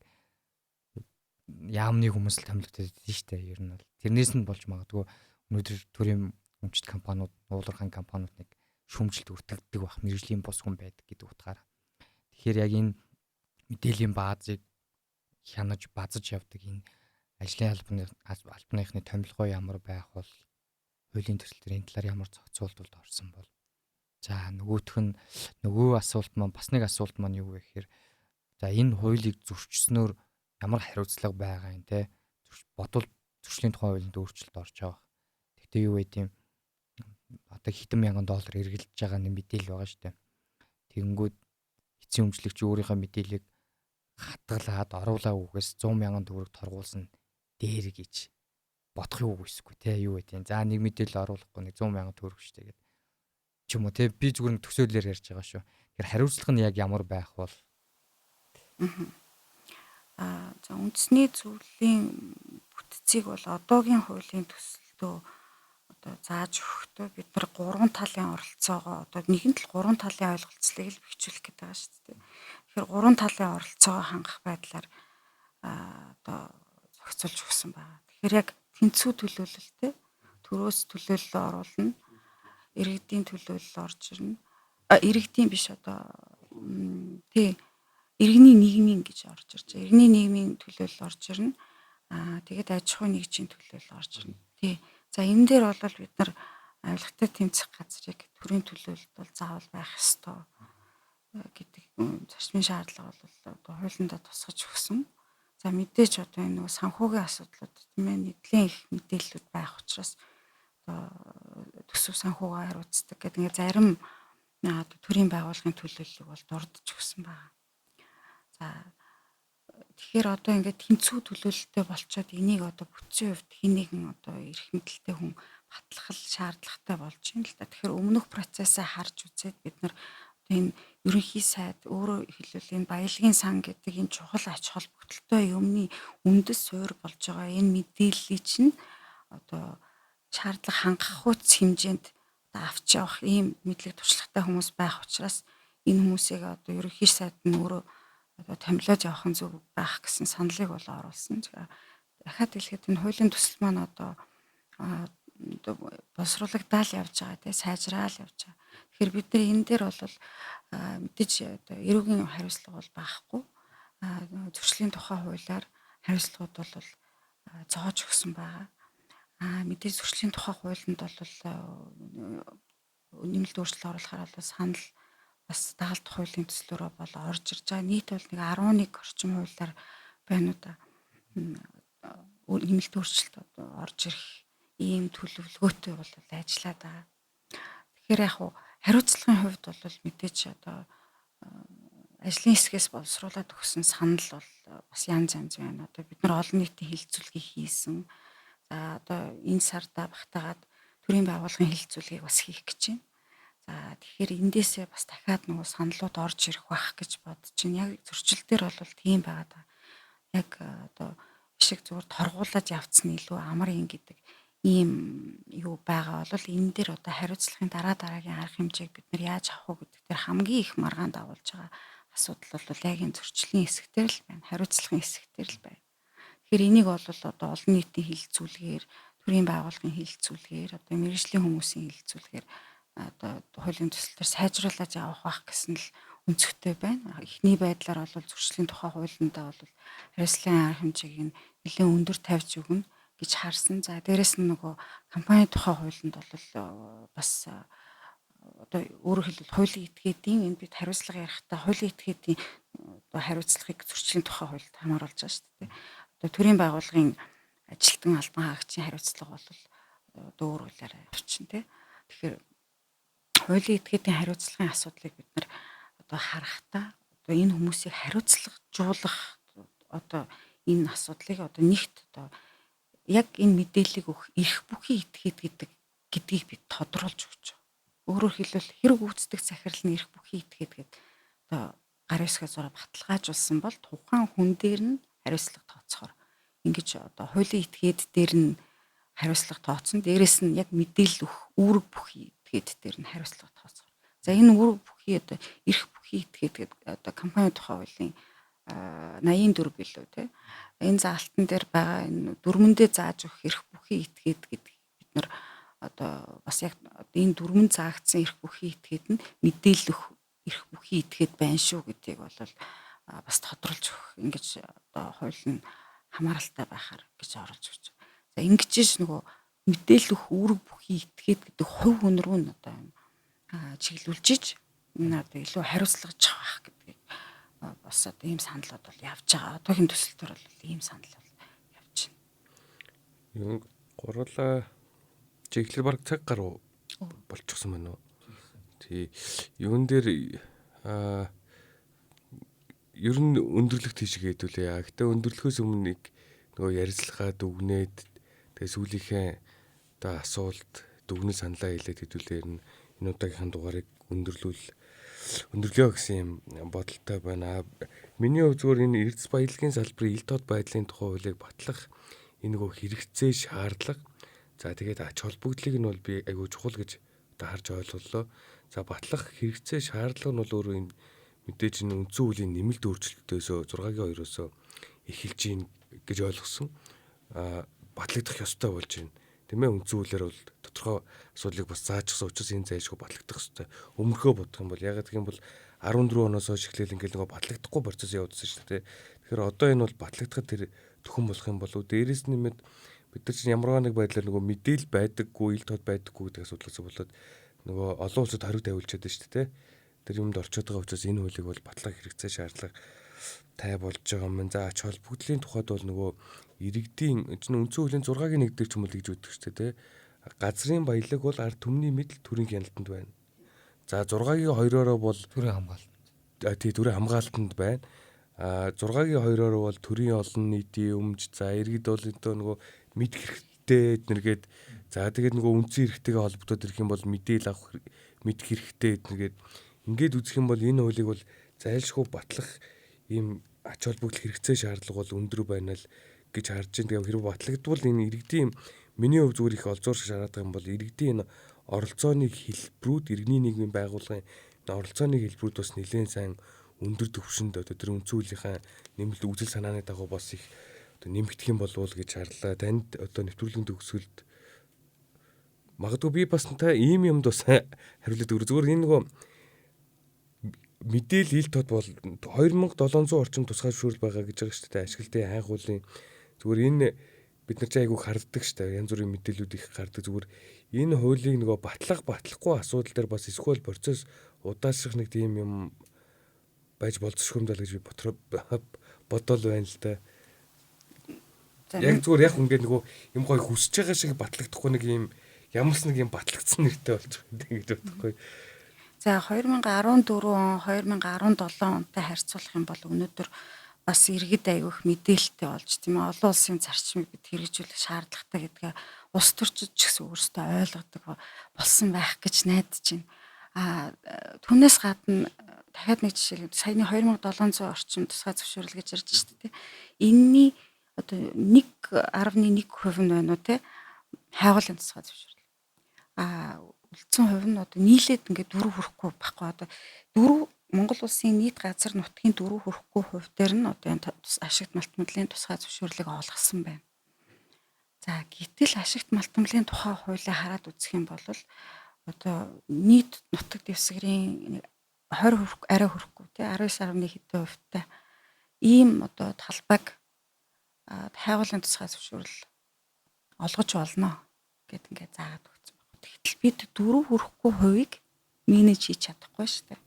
яамны хүмүүс л томилогдоод идэв шүү дээ. Ер нь бол тэрнээс нь болж магадгүй өнөөдөр төрийн өмчт компаниуд, нуулархан компаниуд нэг шүүмжлэлт өртөгддөг байх, мэргэжлийн бус хүн байдаг гэдэг утгаараа. Тэгэхээр яг энэ мэдээллийн баазыг хянаж базаж явдаг энэ ажлын албаныхны томилгоо ямар байх бол, хуулийн төсөл төр энэ талаар ямар зохицуултууд орсон бол? За, нөгөөх нь нөгөө асуулт маань, бас нэг асуулт маань юу вэ гэхээр, за, энэ хуулийг зөрчснөөр ямар хариуцлага байгаа юм те? Бодвол зөрчлийн тухай хуулинд өөрчлөлт орж байгаа. Гэхдээ юу гэдэг юм, одоо хэдэн мянган доллар эргэлдэж байгаа нэг мэдээлэл байгаа шүү дээ. Тэгэнгүүт эцсийн өмчлөгч өөрийнхөө мэдээллийг хатгалаад оруулаа үгээс 100 мянган төгрөг торгуулсан дээр гэж бодох юу гэсэхгүй те, юу гэдэг. За, нэг мэдээлэл оруулахгүй нэг 100 мянган төгрөг шүү дээ гэдэг ч юм уу те, би зүгээр нэг төсөөллөөр ярьж байгаа шүү. Тэгэхээр хариуцлага нь яг ямар байх бол? За, үндэсний зөвлөлийн бүтцийг бол одоогийн хуулийн төсөлдөө одоо зааж өгөхдөө бид нар гурван талын оролцоогоо, одоо нэгэн тал гурван талын ойлголцлыг л бэхжүүлэх гэдэг байгаа шүү дээ. Тэгэхээр гурван талын оролцоогоо хангах байдлаар одоо зохицуулж өгсөн байна. Тэгэхээр яг тэнцүү төлөөлөлтэй төрөөс төлөөлөл оруулна, иргэдийн төлөөлөл орж ирнэ. Иргэдийн биш, одоо тий, иргэний нийгмийн гэж орж ирж байгаа. Иргэний нийгмийн төлөөлөл орж ирнэ. Тэгээд аж ахуйн нэгжийн төлөөлөл орж ирнэ. Тий. За, энэ дээр бол бид нар авилгатай тэмцэх газрыг төрийн төлөөлөлд бол заавал байх ёстой гэдэг зарчмын шаардлага бол одоо хуулиндаа тусгаж өгсөн. За, мэдээж одоо энэ нөгөө санхүүгийн асуудлууд, тийм ээ, нэгдлийн их мэдээллүүд байх учраас одоо төсөв санхүүгээ хариуцдаг гэдэг ингээ зарим одоо төрийн байгууллагын төлөөллийг бол дурдж өгсөн байна. За, тэгэхээр одоо ингээд тэнцүү төлөөлөлттэй болчоод энийг одоо бүтцийн хувьд хэн нэгэн одоо эрх мэдэлтэй хүн батлах шаардлагатай болж байна л да. Тэгэхээр өмнөх процессыг харж үзээд бид нар одоо энэ ерөнхий сайд, өөрөөр хэлбэл энэ баялагын сан гэдэг энэ чухал ач холбогдолтой юмны үндэс суурь болж байгаа энэ мэдээллийг чинь одоо шаардлага хангах хууц хэмжээнд одоо авч явах ийм мэдлэг туршлагатай хүмүүс байх учраас энэ хүмүүсийг одоо ерөнхий сайд нь өөрөө одоо томилоод явах нь зөв байх гэсэн саналыг бол оруулсан. Дахиад хэлэхэд энэ хуулийн төсөл маань одоо боловсруулагдаал явж байгаа, тий, сайжраал явж байгаа. Тэгэхээр бид нар энэ дээр бол мэдээж одоо эрүүгийн хариуцлага бол байхгүй. Зөрчлийн тухай хуулиар хариуцлагууд бол зоож өгсөн байгаа. Мэдээж зөрчлийн тухай хуулинд бол нэмэлт өөрчлөлт оруулахаар бол санал бас дагалдах хуулийн төслөөрөө бол орж ирж байгаа. Нийт бол нэг 11 орчим хуулиар байна уу да. Нэмэлт өөрчлөлт орж ирэх ийм төлөвлөгөөтэй бол ажиллаад байгаа. Тэгэхээр яг хуу хариуцлагын хувьд бол мэдээж одоо ажлын хэсгээс боловсруулад өгсөн санал бол бас янз янз байна. Одоо бид нар олон нийтийн хэлэлцүүлгийг хийсэн. За, одоо энэ сарда багтаагаад төрийн байгууллагын хэлэлцүүлгийг бас хийх гэж байна. За, тэгэхээр эндээсээ бас дахиад нөгөө саналууд орж ирэх байх гэж бодож байна. Яг зөрчил дээр бол тийм байгаа даа. Яг одоо шиг зүгээр торгуулаад явцсан илүү амар юм гэдэг ийм юу байгаа бол энэ дээр одоо хариуцлагын дараа дараагийн арга хэмжээг бид нар яаж авах вэ гэдэг дээр хамгийн их маргаан дагуулж байгаа асуудал бол яг энэ зөрчлийн хэсэг дээр л байна. Хариуцлагын хэсэг дээр л байна. Тэгэхээр энийг бол одоо олон нийтийн хэлэлцүүлгээр, төрийн байгууллагын хэлэлцүүлгээр, одоо мэргэжлийн хүмүүсийн хэлэлцүүлгээр одоо хуулийн төсөл төр сайжруулаад явах байх гэсэн л өнцгтэй байна. Эхний байдлаар бол зөрчлийн тухай хуулиндаа бол хариуцлагын арга хэмжээг нь нэлээд өндөр тавьж өгнө гэж харсан. За, дээрэс нь нөгөө компани тухай хуулинд бол бас одоо өөрөөр хэлбэл хуулийн этгээдийн энэ бид хариуцлага ярихдаа хуулийн этгээдийн одоо хариуцлагыг зөрчлийн тухай хуульд хамааруулж байгаа шүү дээ. Одоо төрийн байгууллагын ажилтан, албан хаагчийн хариуцлага бол одоо өөр хуулиар явчихна тий. Тэгэхээр хуулийн этгээдийн хариуцлагын асуудлыг бид нар одоо харахтаа одоо энэ хүмүүсийг хариуцлагажуулах одоо энэ асуудлыг одоо нэгт одоо яг энэ мэдээллийг өгөх эрх бүхий этгээд гэдэг гэдгийг бид тодруулж өгч байгаа. Өөрөөр хэлбэл хэрэг гүйцэтгэх захирал нь эрх бүхий этгээд гээд одоо гар 9-ээс 6 баталгаажуулсан бол тухайн хүн дээр нь хариуцлага тооцохоор ингэж одоо хуулийн этгээд дээр нь хариуцлага тооцсон. Дээрээс нь яг мэдээлэл өгөх үүрэг бүхий этгээд дээр нь хариуцлага тооцохоор. За энэ үүрэг бүхий одоо эрх бүхий этгээд гэдэг одоо компани тухай хуулийн 84 билүү те. Энэ заалтан дээр байгаа энэ дүрмэндээ зааж өгөх эрх бүхий этгээд гэдэг бид нар одоо бас яг энэ дүрмэнд заагдсан эрх бүхий этгээд нь мэдээлэл өгөх эрх бүхий этгээд байна шүү гэдгийг бол бас тодруулж өгөх ингэж одоо хууль нь хамааралтай байхаар гэж оруулж өгч. За ингэж ш нөгөө мэдээлэл өгөх үүрэг бүхий этгээд гэдэг хувь хүн рүү нь одоо юм чиглүүлж иж энэ одоо илүү хариуцлагачих байх гэдгийг бас одоо ийм саналууд бол явж байгаа. Одоогийн төсөл төр бол ийм санал бол явж байна. Юм гурлаа чи эхлэр баг цаг гаруй болчихсон байна уу? Тий. Юун дээр ер нь өндөрлөх тийшээ хэдүүлээ. Гэтэ өндөрлөхөөс өмнө нэг нөгөө ярилцлага дүгнээд тэгээ сүүлийнхээ одоо асуулт дүгнэл саналаа хэлээд хэдүүлээ ер нь энэ удаагийнхын дугаарыг өндөрлөё гэсэн юм бодолтой байна. Миний хувьд зүгээр энэ эрдэс баялагын салбарын ил тод байдлын тухай хуулийг батлах энэ нөгөө хэрэгцээ шаардлага. За тэгээд ач холбогдлыг нь бол би айгүй чухал гэж одоо харж ойлголоо. За батлах хэрэгцээ шаардлага нь бол өөрөө энэ мэдээж энэ үндсэн хуулийн нэмэлт өөрчлөлтөөсөө 6-гийн 2-оос эхэлж гин гэж ойлгосон. Батлагдах ёстой болж байна. Тийм ээ, үндсэн хуулиар бол тодорхой асуудлыг бас заажсан учраас энэ зайлшгүй батлагдах ёстой. Өмнөхөө бодох юм бол ягаад гэх юм бол 14 оноос хойш эхлээл ингээл нөгөө батлагдахгүй процесс явагдсан шүү дээ. Тэгэхээр одоо энэ бол батлагдахад тэр төхөн болох юм болов. Дээрээс нь нэмээд бид нар чинь ямарваа нэг байдлаар нөгөө мэдээл байдаггүй, ил тод байдаггүй гэдэг асуудлаас болоод нөгөө олон улсад хориг тавиулчихэд байна шүү дээ. Тэр юмд орчод байгаа учраас энэ хуулийг бол батлах хэрэгцээ шаардлага тай болж байгаа юм. За ач холбогдлын тухайд бол нөгөө иргэдийн чинь үндсэн хуулийн 6-гийн 1 дээр ч юм уу гэж өгдөг шүү дээ. Газрын баялаг бол ард түмний мэдл төрийн хяналтанд байна. За 6-гийн 2-оороо бол төрийн хамгаалтанд. Тий, төрийн хамгаалтанд байна. А 6-гийн 2-оороо бол төрийн олон нийтийн өмч, за иргэд бол энэ нөгөө мэдэх хэрэгтэй эднэргээд, за тэгээд нөгөө үндсэн эрхтэйгээ холбогдоод ирэх юм бол мэдээлэл авах мэдэх хэрэгтэй эднэргээд ингээд үзэх юм бол энэ хуулийг бол зайлшгүй батлах ийм ач холбогдол хэрэгцээ шаардлага бол өндөр байна л гэж харж байна. Тэгээ хэрвээ батлагдвал энэ иргэдийн миний хувьд зүгээр их олзуурш шаараад байгаа юм бол иргэдийн энэ оролцооны хэлбэрүүд, иргэний нийгмийн байгууллагын оролцооны хэлбэрүүд бас нэлээд сайн өндөр түвшинд одоо тэр үндсэн хуулийнхаа нэмэлт үзэл санааны дагуу бас их одоо нэмэгдэх юм болов уу гэж харлаа. Танд одоо нэвтрүүлгийн төгсгөлд магадгүй би бас та ийм юмд бас хариулаад өгөр. Зүгээр энэ нөгөө мэдээлэл ил тод бол 2700 орчим тусгай зөвшөөрөл байгаа гэж байгаа шүү дээ. Ашиглалтын хайн хуулийн зүгээр энэ бид нар ч айгүй харддаг шүү дээ. Янз бүрийн мэдээллүүд их гардаг. Зүгээр энэ хуулийг нөгөө батлах батлахгүй асуудал дээр бас эсвэл процесс удаашрах нэг тийм юм байж болзошгүй юм даа гэж би бодол байна л да. Яг зүгээр яг ингээд нөгөө юм гоё хүсэж байгаа шиг батлагдахгүй нэг юм ямарс нэг юм батлагдсан нэртэй болчих юм гэж бодохгүй. За 2014 он 2017 онтой харьцуулах юм бол өнөөдөр бас иргэд айгүйх мэдээлэлтэй болж тийм ээ олон улсын зарчмыг бид хэрэгжүүлэх шаардлагатай гэдгээ улс төрчид ч гэсэн өөрсдөө ойлгодог болсон байх гэж найдаж байна. А түүнээс гадна дахиад нэг жишээ саяны 2700 орчим тусгай зөвшөөрөл гэж ярьж шүү дээ. Энийний одоо 1.1% нь байна уу те хайгуулын тусгай зөвшөөрөл. А үлдсэн хувь нь одоо нийлээд ингээд 4 хүрэхгүй байхгүй одоо 4 Монгол улсын нийт газар нутгийн 4 хүрэхгүй хувь дээр нь одоо энэ ашигт малтмалын тусгай зөвшөөрлийг олгосон байна. За гэтэл ашигт малтмалын тухай хуулийг хараад үзэх юм бол одоо нийт нутаг дэвсгэрийн 20 хүрэх арай хүрэхгүй тий 19.1 хэдэн хувьтай ийм одоо талбайг хайгуулын тусгай зөвшөөрөл олгож болно гэд ингээд заагаад өгсөн байна. Тэгтэл бид 4 хүрэхгүй хувийг менеж хийж чадахгүй шүү дээ.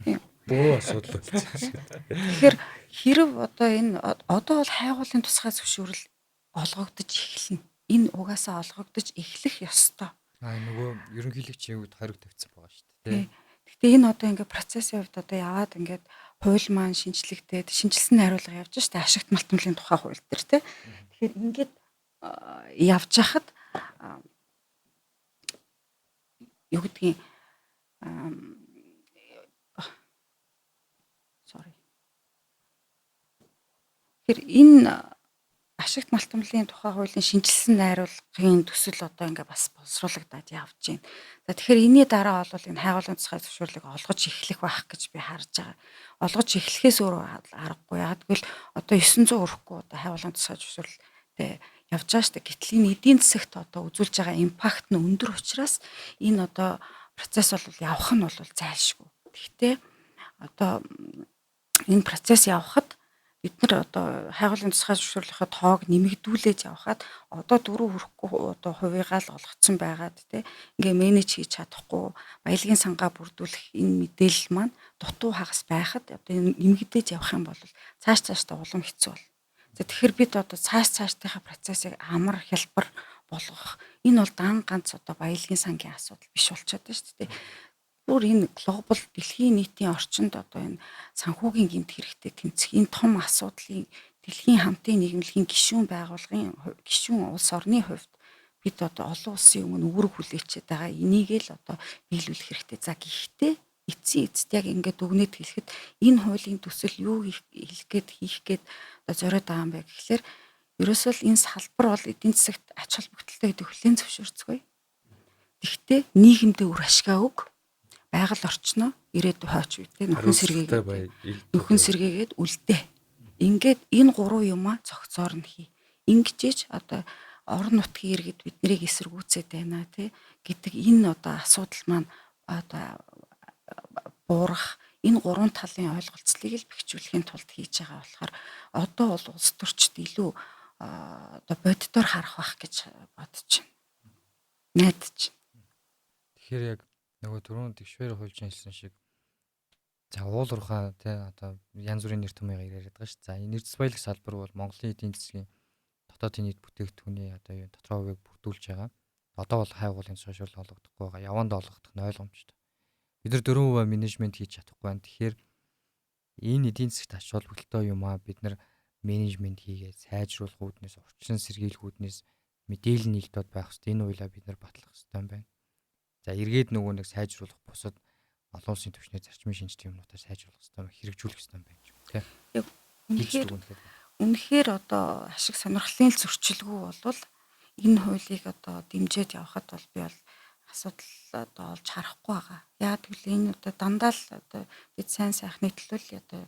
Тийм. Бөө асуудал болчихсон шүү. Тэгэхээр хэрв одоо энэ одоо бол хайгуулын тусгай зөвшөөрөл олгогдож эхэлнэ. Энэ угаасаа олгогдож эхлэх ёстой. Аа нөгөө ерөнхийлөгчийн үед хориг тавьсан байгаа шүү дээ. Гэтэ энэ одоо ингээд процессын хувьд одоо яваад ингээд хууль маань шинжлэгдээд шинжилсэн хариулга явж штэ ашигт малтмалын тухай хууль дээр тий. Тэгэхээр ингээд явж хахад юу гэдгийг sorry. Тэгэхээр энэ ашигт малтамлын тухай хуулийн шинжилсэн найруулгын төсөл одоо ингээ бас боловсруулагдаад явж байна. За тэгэхээр энэний дараа бол энэ хайгуулын тусгай зөвшөөрлийг олгож эхлэх байх гэж би харж байгаа. Олгож эхлэхээс өөр аргагүй. Яг гэвэл одоо 900 хүрэхгүй одоо хайгуулын тусгай зөвшөөрлтэй явж байгаа шүү дээ. Гэтэл энэ эдийн засагт одоо үзүүлж байгаа impact нь өндөр учраас энэ одоо процесс бол явах нь бол зайлшгүй. Гэхдээ одоо энэ процесс явахад бид нар одоо хайгуулын тусгай зөвшөөрлийнхөө тоог нэмэгдүүлээж явхад одоо 4 хүрэхгүй одоо хувийгаа л олгоцсон байгаад те ингээ manage хийж чадахгүй баялагын сангаа бүрдүүлэх энэ мэдээлэл маань дутуу хагас байхад одоо нэмэгдээж явах юм бол цааш цаашдаа улам хэцүү бол. За тэгэхээр бид одоо цааш цаашдынхаа процессыг амар хялбар болгох энэ бол дан ганц одоо баялагын сангийн асуудал биш болчиход байна шүү дээ. Бүр энэ глобал дэлхийн нийтийн орчинд одоо энэ санхүүгийн гэмт хэрэгтэй тэмцэх энэ том асуудлын дэлхийн хамтын нийгэмлэгийн гишүүн байгууллагын гишүүн улс орны хувьд бид одоо олон улсын өмнө үүрэг хүлээчээд байгаа энийг л одоо биелүүлэх хэрэгтэй. За гэхдээ эцсийн эцэст яг ингээд дүгнээд хэлэхэд энэ хуулийн төсөл юу хэлэх гээд хийх гээд одоо зориод байгаа юм бэ гэхлээр ерөөсөө л энэ салбар бол эдийн засагт ач холбогдолтой гэдэг хүлээн зөвшөөрцгөөе. Тэгвэл нийгэмдээ үр ашгаа өг, байгаль орчноо ирээдүй хойч үедээ нөхөн сэргээгээд үлдээ. Ингээд энэ гурван юмаа зохицоор нь хий. Ингэжээж одоо орон нутгийн иргэд бид нарыг эсэргүүцээд байна тий гэдэг энэ одоо асуудал маань одоо буурах энэ гурван талын ойлголцлыг л бэхжүүлэхийн тулд хийж байгаа болохоор одоо бол улс төрчд илүү одоо боддоор харах байх гэж бодож байна. Найдаж. Тэгэхээр яг нөгөө түрүүн тэгшвэр хуульч хэлсэн шиг за уул уурхай тий одоо янз бүрийн нэр томьёо яриад байгаа шүү. За энэ эрдэс баялаг салбар бол Монголын эдийн засгийн дотоодын нийт бүтээгдэхүүний одоо юу дотроо хувийг бүрдүүлж байгаа. Одоо бол хайгуулын тушаал олгодохгүй байгаа. Яванд олгодох нь ойлгомжтой. Бид нар 4% менежмент хийж чадахгүй байна. Тэгэхээр энэ эдийн засагт ач холбогдолтой юм аа бид нар менежмент хийгээд сайжруулах үүднээс, орчин сэргийлэх үүднээс мэдээлэл нийлдод байх хэрэгтэй. Энэ уйлаа бид нар батлах хэрэгтэй юм байна. За эргээд нөгөө нэг сайжруулах бусад олон улсын түвшний зарчмын шинжтэй юмнуудаар сайжруулах хэрэгтэй юм, хэрэгжүүлэх хэрэгтэй юм байна ч юм тий. Яг үнэхээр одоо ашиг сонирхлын л зөрчилгүй болвол энэ хуулийг одоо дэмжиж явахад бол би бол асуудал одоо олж харахгүй байгаа. Яг гэвэл энэ одоо дандаа л одоо бид сайн сайхны төлөө л одоо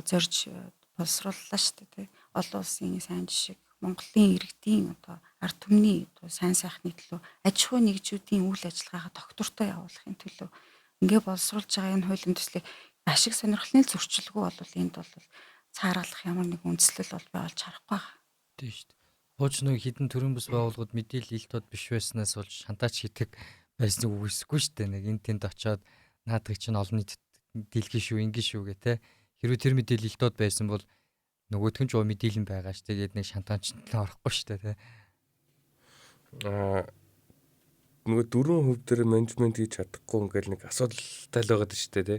зорж боловсрууллаа шүү дээ тий. Олон улсын сайн жишг Монголын иргэдийн одоо ард түмний одоо сайн сайхны төлөө аж ахуй нэгжүүдийн үйл ажиллагаагаа тогтвортой явуулахын төлөө ингээ боловсруулж байгаа энэ хуулийн төслийг ашиг сонирхлын зөрчилгүй бол энд бол цааргалах ямар нэг үндслэл бол би олж харахгүй байгаа. Тийм шүү дээ. Хууч нэг хідэн төрийн бус байгууллагууд мэдээлэл ил тод биш байснаас болж шантаач хийдэг байсныг үгүйсэхгүй шүү дээ. Нэг энэ тэнд очиод наадах чинь олон нийтэд дийлгэн шүү, ингэн шүү гэх те. Хэрвээ тэр мэдээлэл ил тод байсан бол нөгөөх нь ч мэдээлэн байгаа шүү. Тэгээд нэг шантаач нь орохгүй шүү дээ те. Аа нөгөө 4% дээр менежмент хийж чадахгүй ингээл нэг асуудалтай л байгаад шүү дээ те.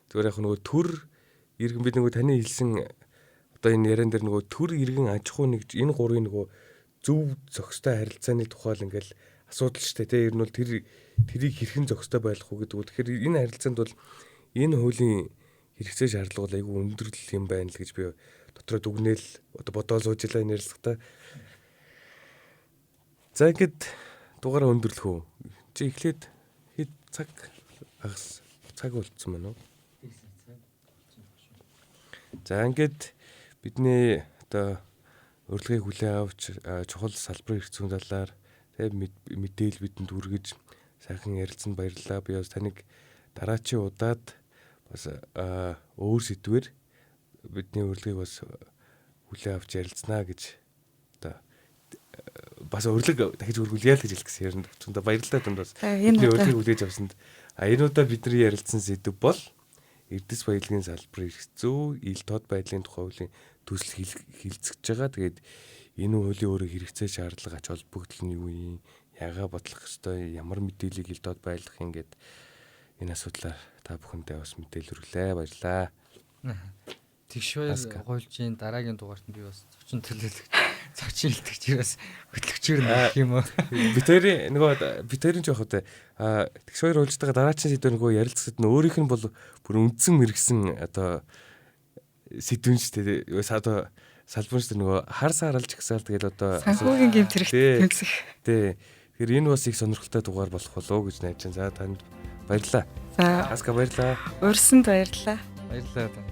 Зүгээр яг нөгөө төр иргэн бид нөгөө таны хэлсэн одоо энэ яриан дээр нөгөө төр иргэн аж ахуй нэгж энэ гурвын нөгөө зөв зохистой харилцааны тухай л ингээл асуудал шүү дээ те. Ер нь бол тэрийг хэрхэн зохистой байлгах уу гэдэг. Тэгэхээр энэ харилцаанд бол энэ хуулийн хэрэгцээ шаардлага бол айгүй өндөр л юм байна л гэж би дотроо дүгнээл одоо бодоол сууж илаа энэ ярилцлагатаа. За ингээд дугаараа өндөрлөх үү? Чи эхлээд хэд цаг хагас цаг болцсон байна уу? За ингээд бидний одоо урилгыг хүлээн авч чухал салбарын хэрэгцээний талаар тэг мэдээлэл бидэнд хүргэж сайхан ярилцсанд баярлалаа. Би бас таныг дараачийн удаад бас өөр сэдвээр бидний урилгыг бас хүлээн авч ярилцсанаа гэж одоо бас урилга дахиж өргүүлье л гэж хэлэх гэсэн. Ер нь түндэ баярлалаа түнд бас бидний урилгыг хүлээж авсанд. А энэ удаа бидний ярилцсан сэдэв бол Эрдэс баялагын салбарын эрх зүй, ил тод байдлын тухай хуулийн төсөл хилцэж байгаа. Тэгээд энэ хуулийн өөрөө хэрэгцээ шаардлага ач холбогдол нь юу юм? Ягаа бодлох ёстой? Ямар мэдээллийг ил тод байлгах юм гээд энэ асуудлаар та бүхэндээ бас мэдээлэл хүргэлээ. Баярлалаа. Тэгш хоёр хуульчийн дараагийн дугаарт нь би бас зочин төлөөлөгч Зочин илтгэгчээс хөтлөгчөр нөх юм уу? Бид хоёрын нөгөө бид хоёрын ч яг үү тэгш хоёр хуульчтайгаа дараачин сэдвэр нөгөө ярилцсад нь өөрийнх нь бол бүр үндсэн мэрэгсэн одоо сэдвэн шүү дээ. Одоо салбар шүү дээ, нөгөө хар сааралж гисаал тэгэл одоо санхүүгийн гэмт хэрэгтэй тэмцэх. Тий. Тэгэхээр энэ бас их сонирхолтой дугаар болох болов уу гэж найдаж байна. За, танд баярлалаа. За, Аска, баярлалаа. Урьсанд баярлалаа. Баярлалаа танд.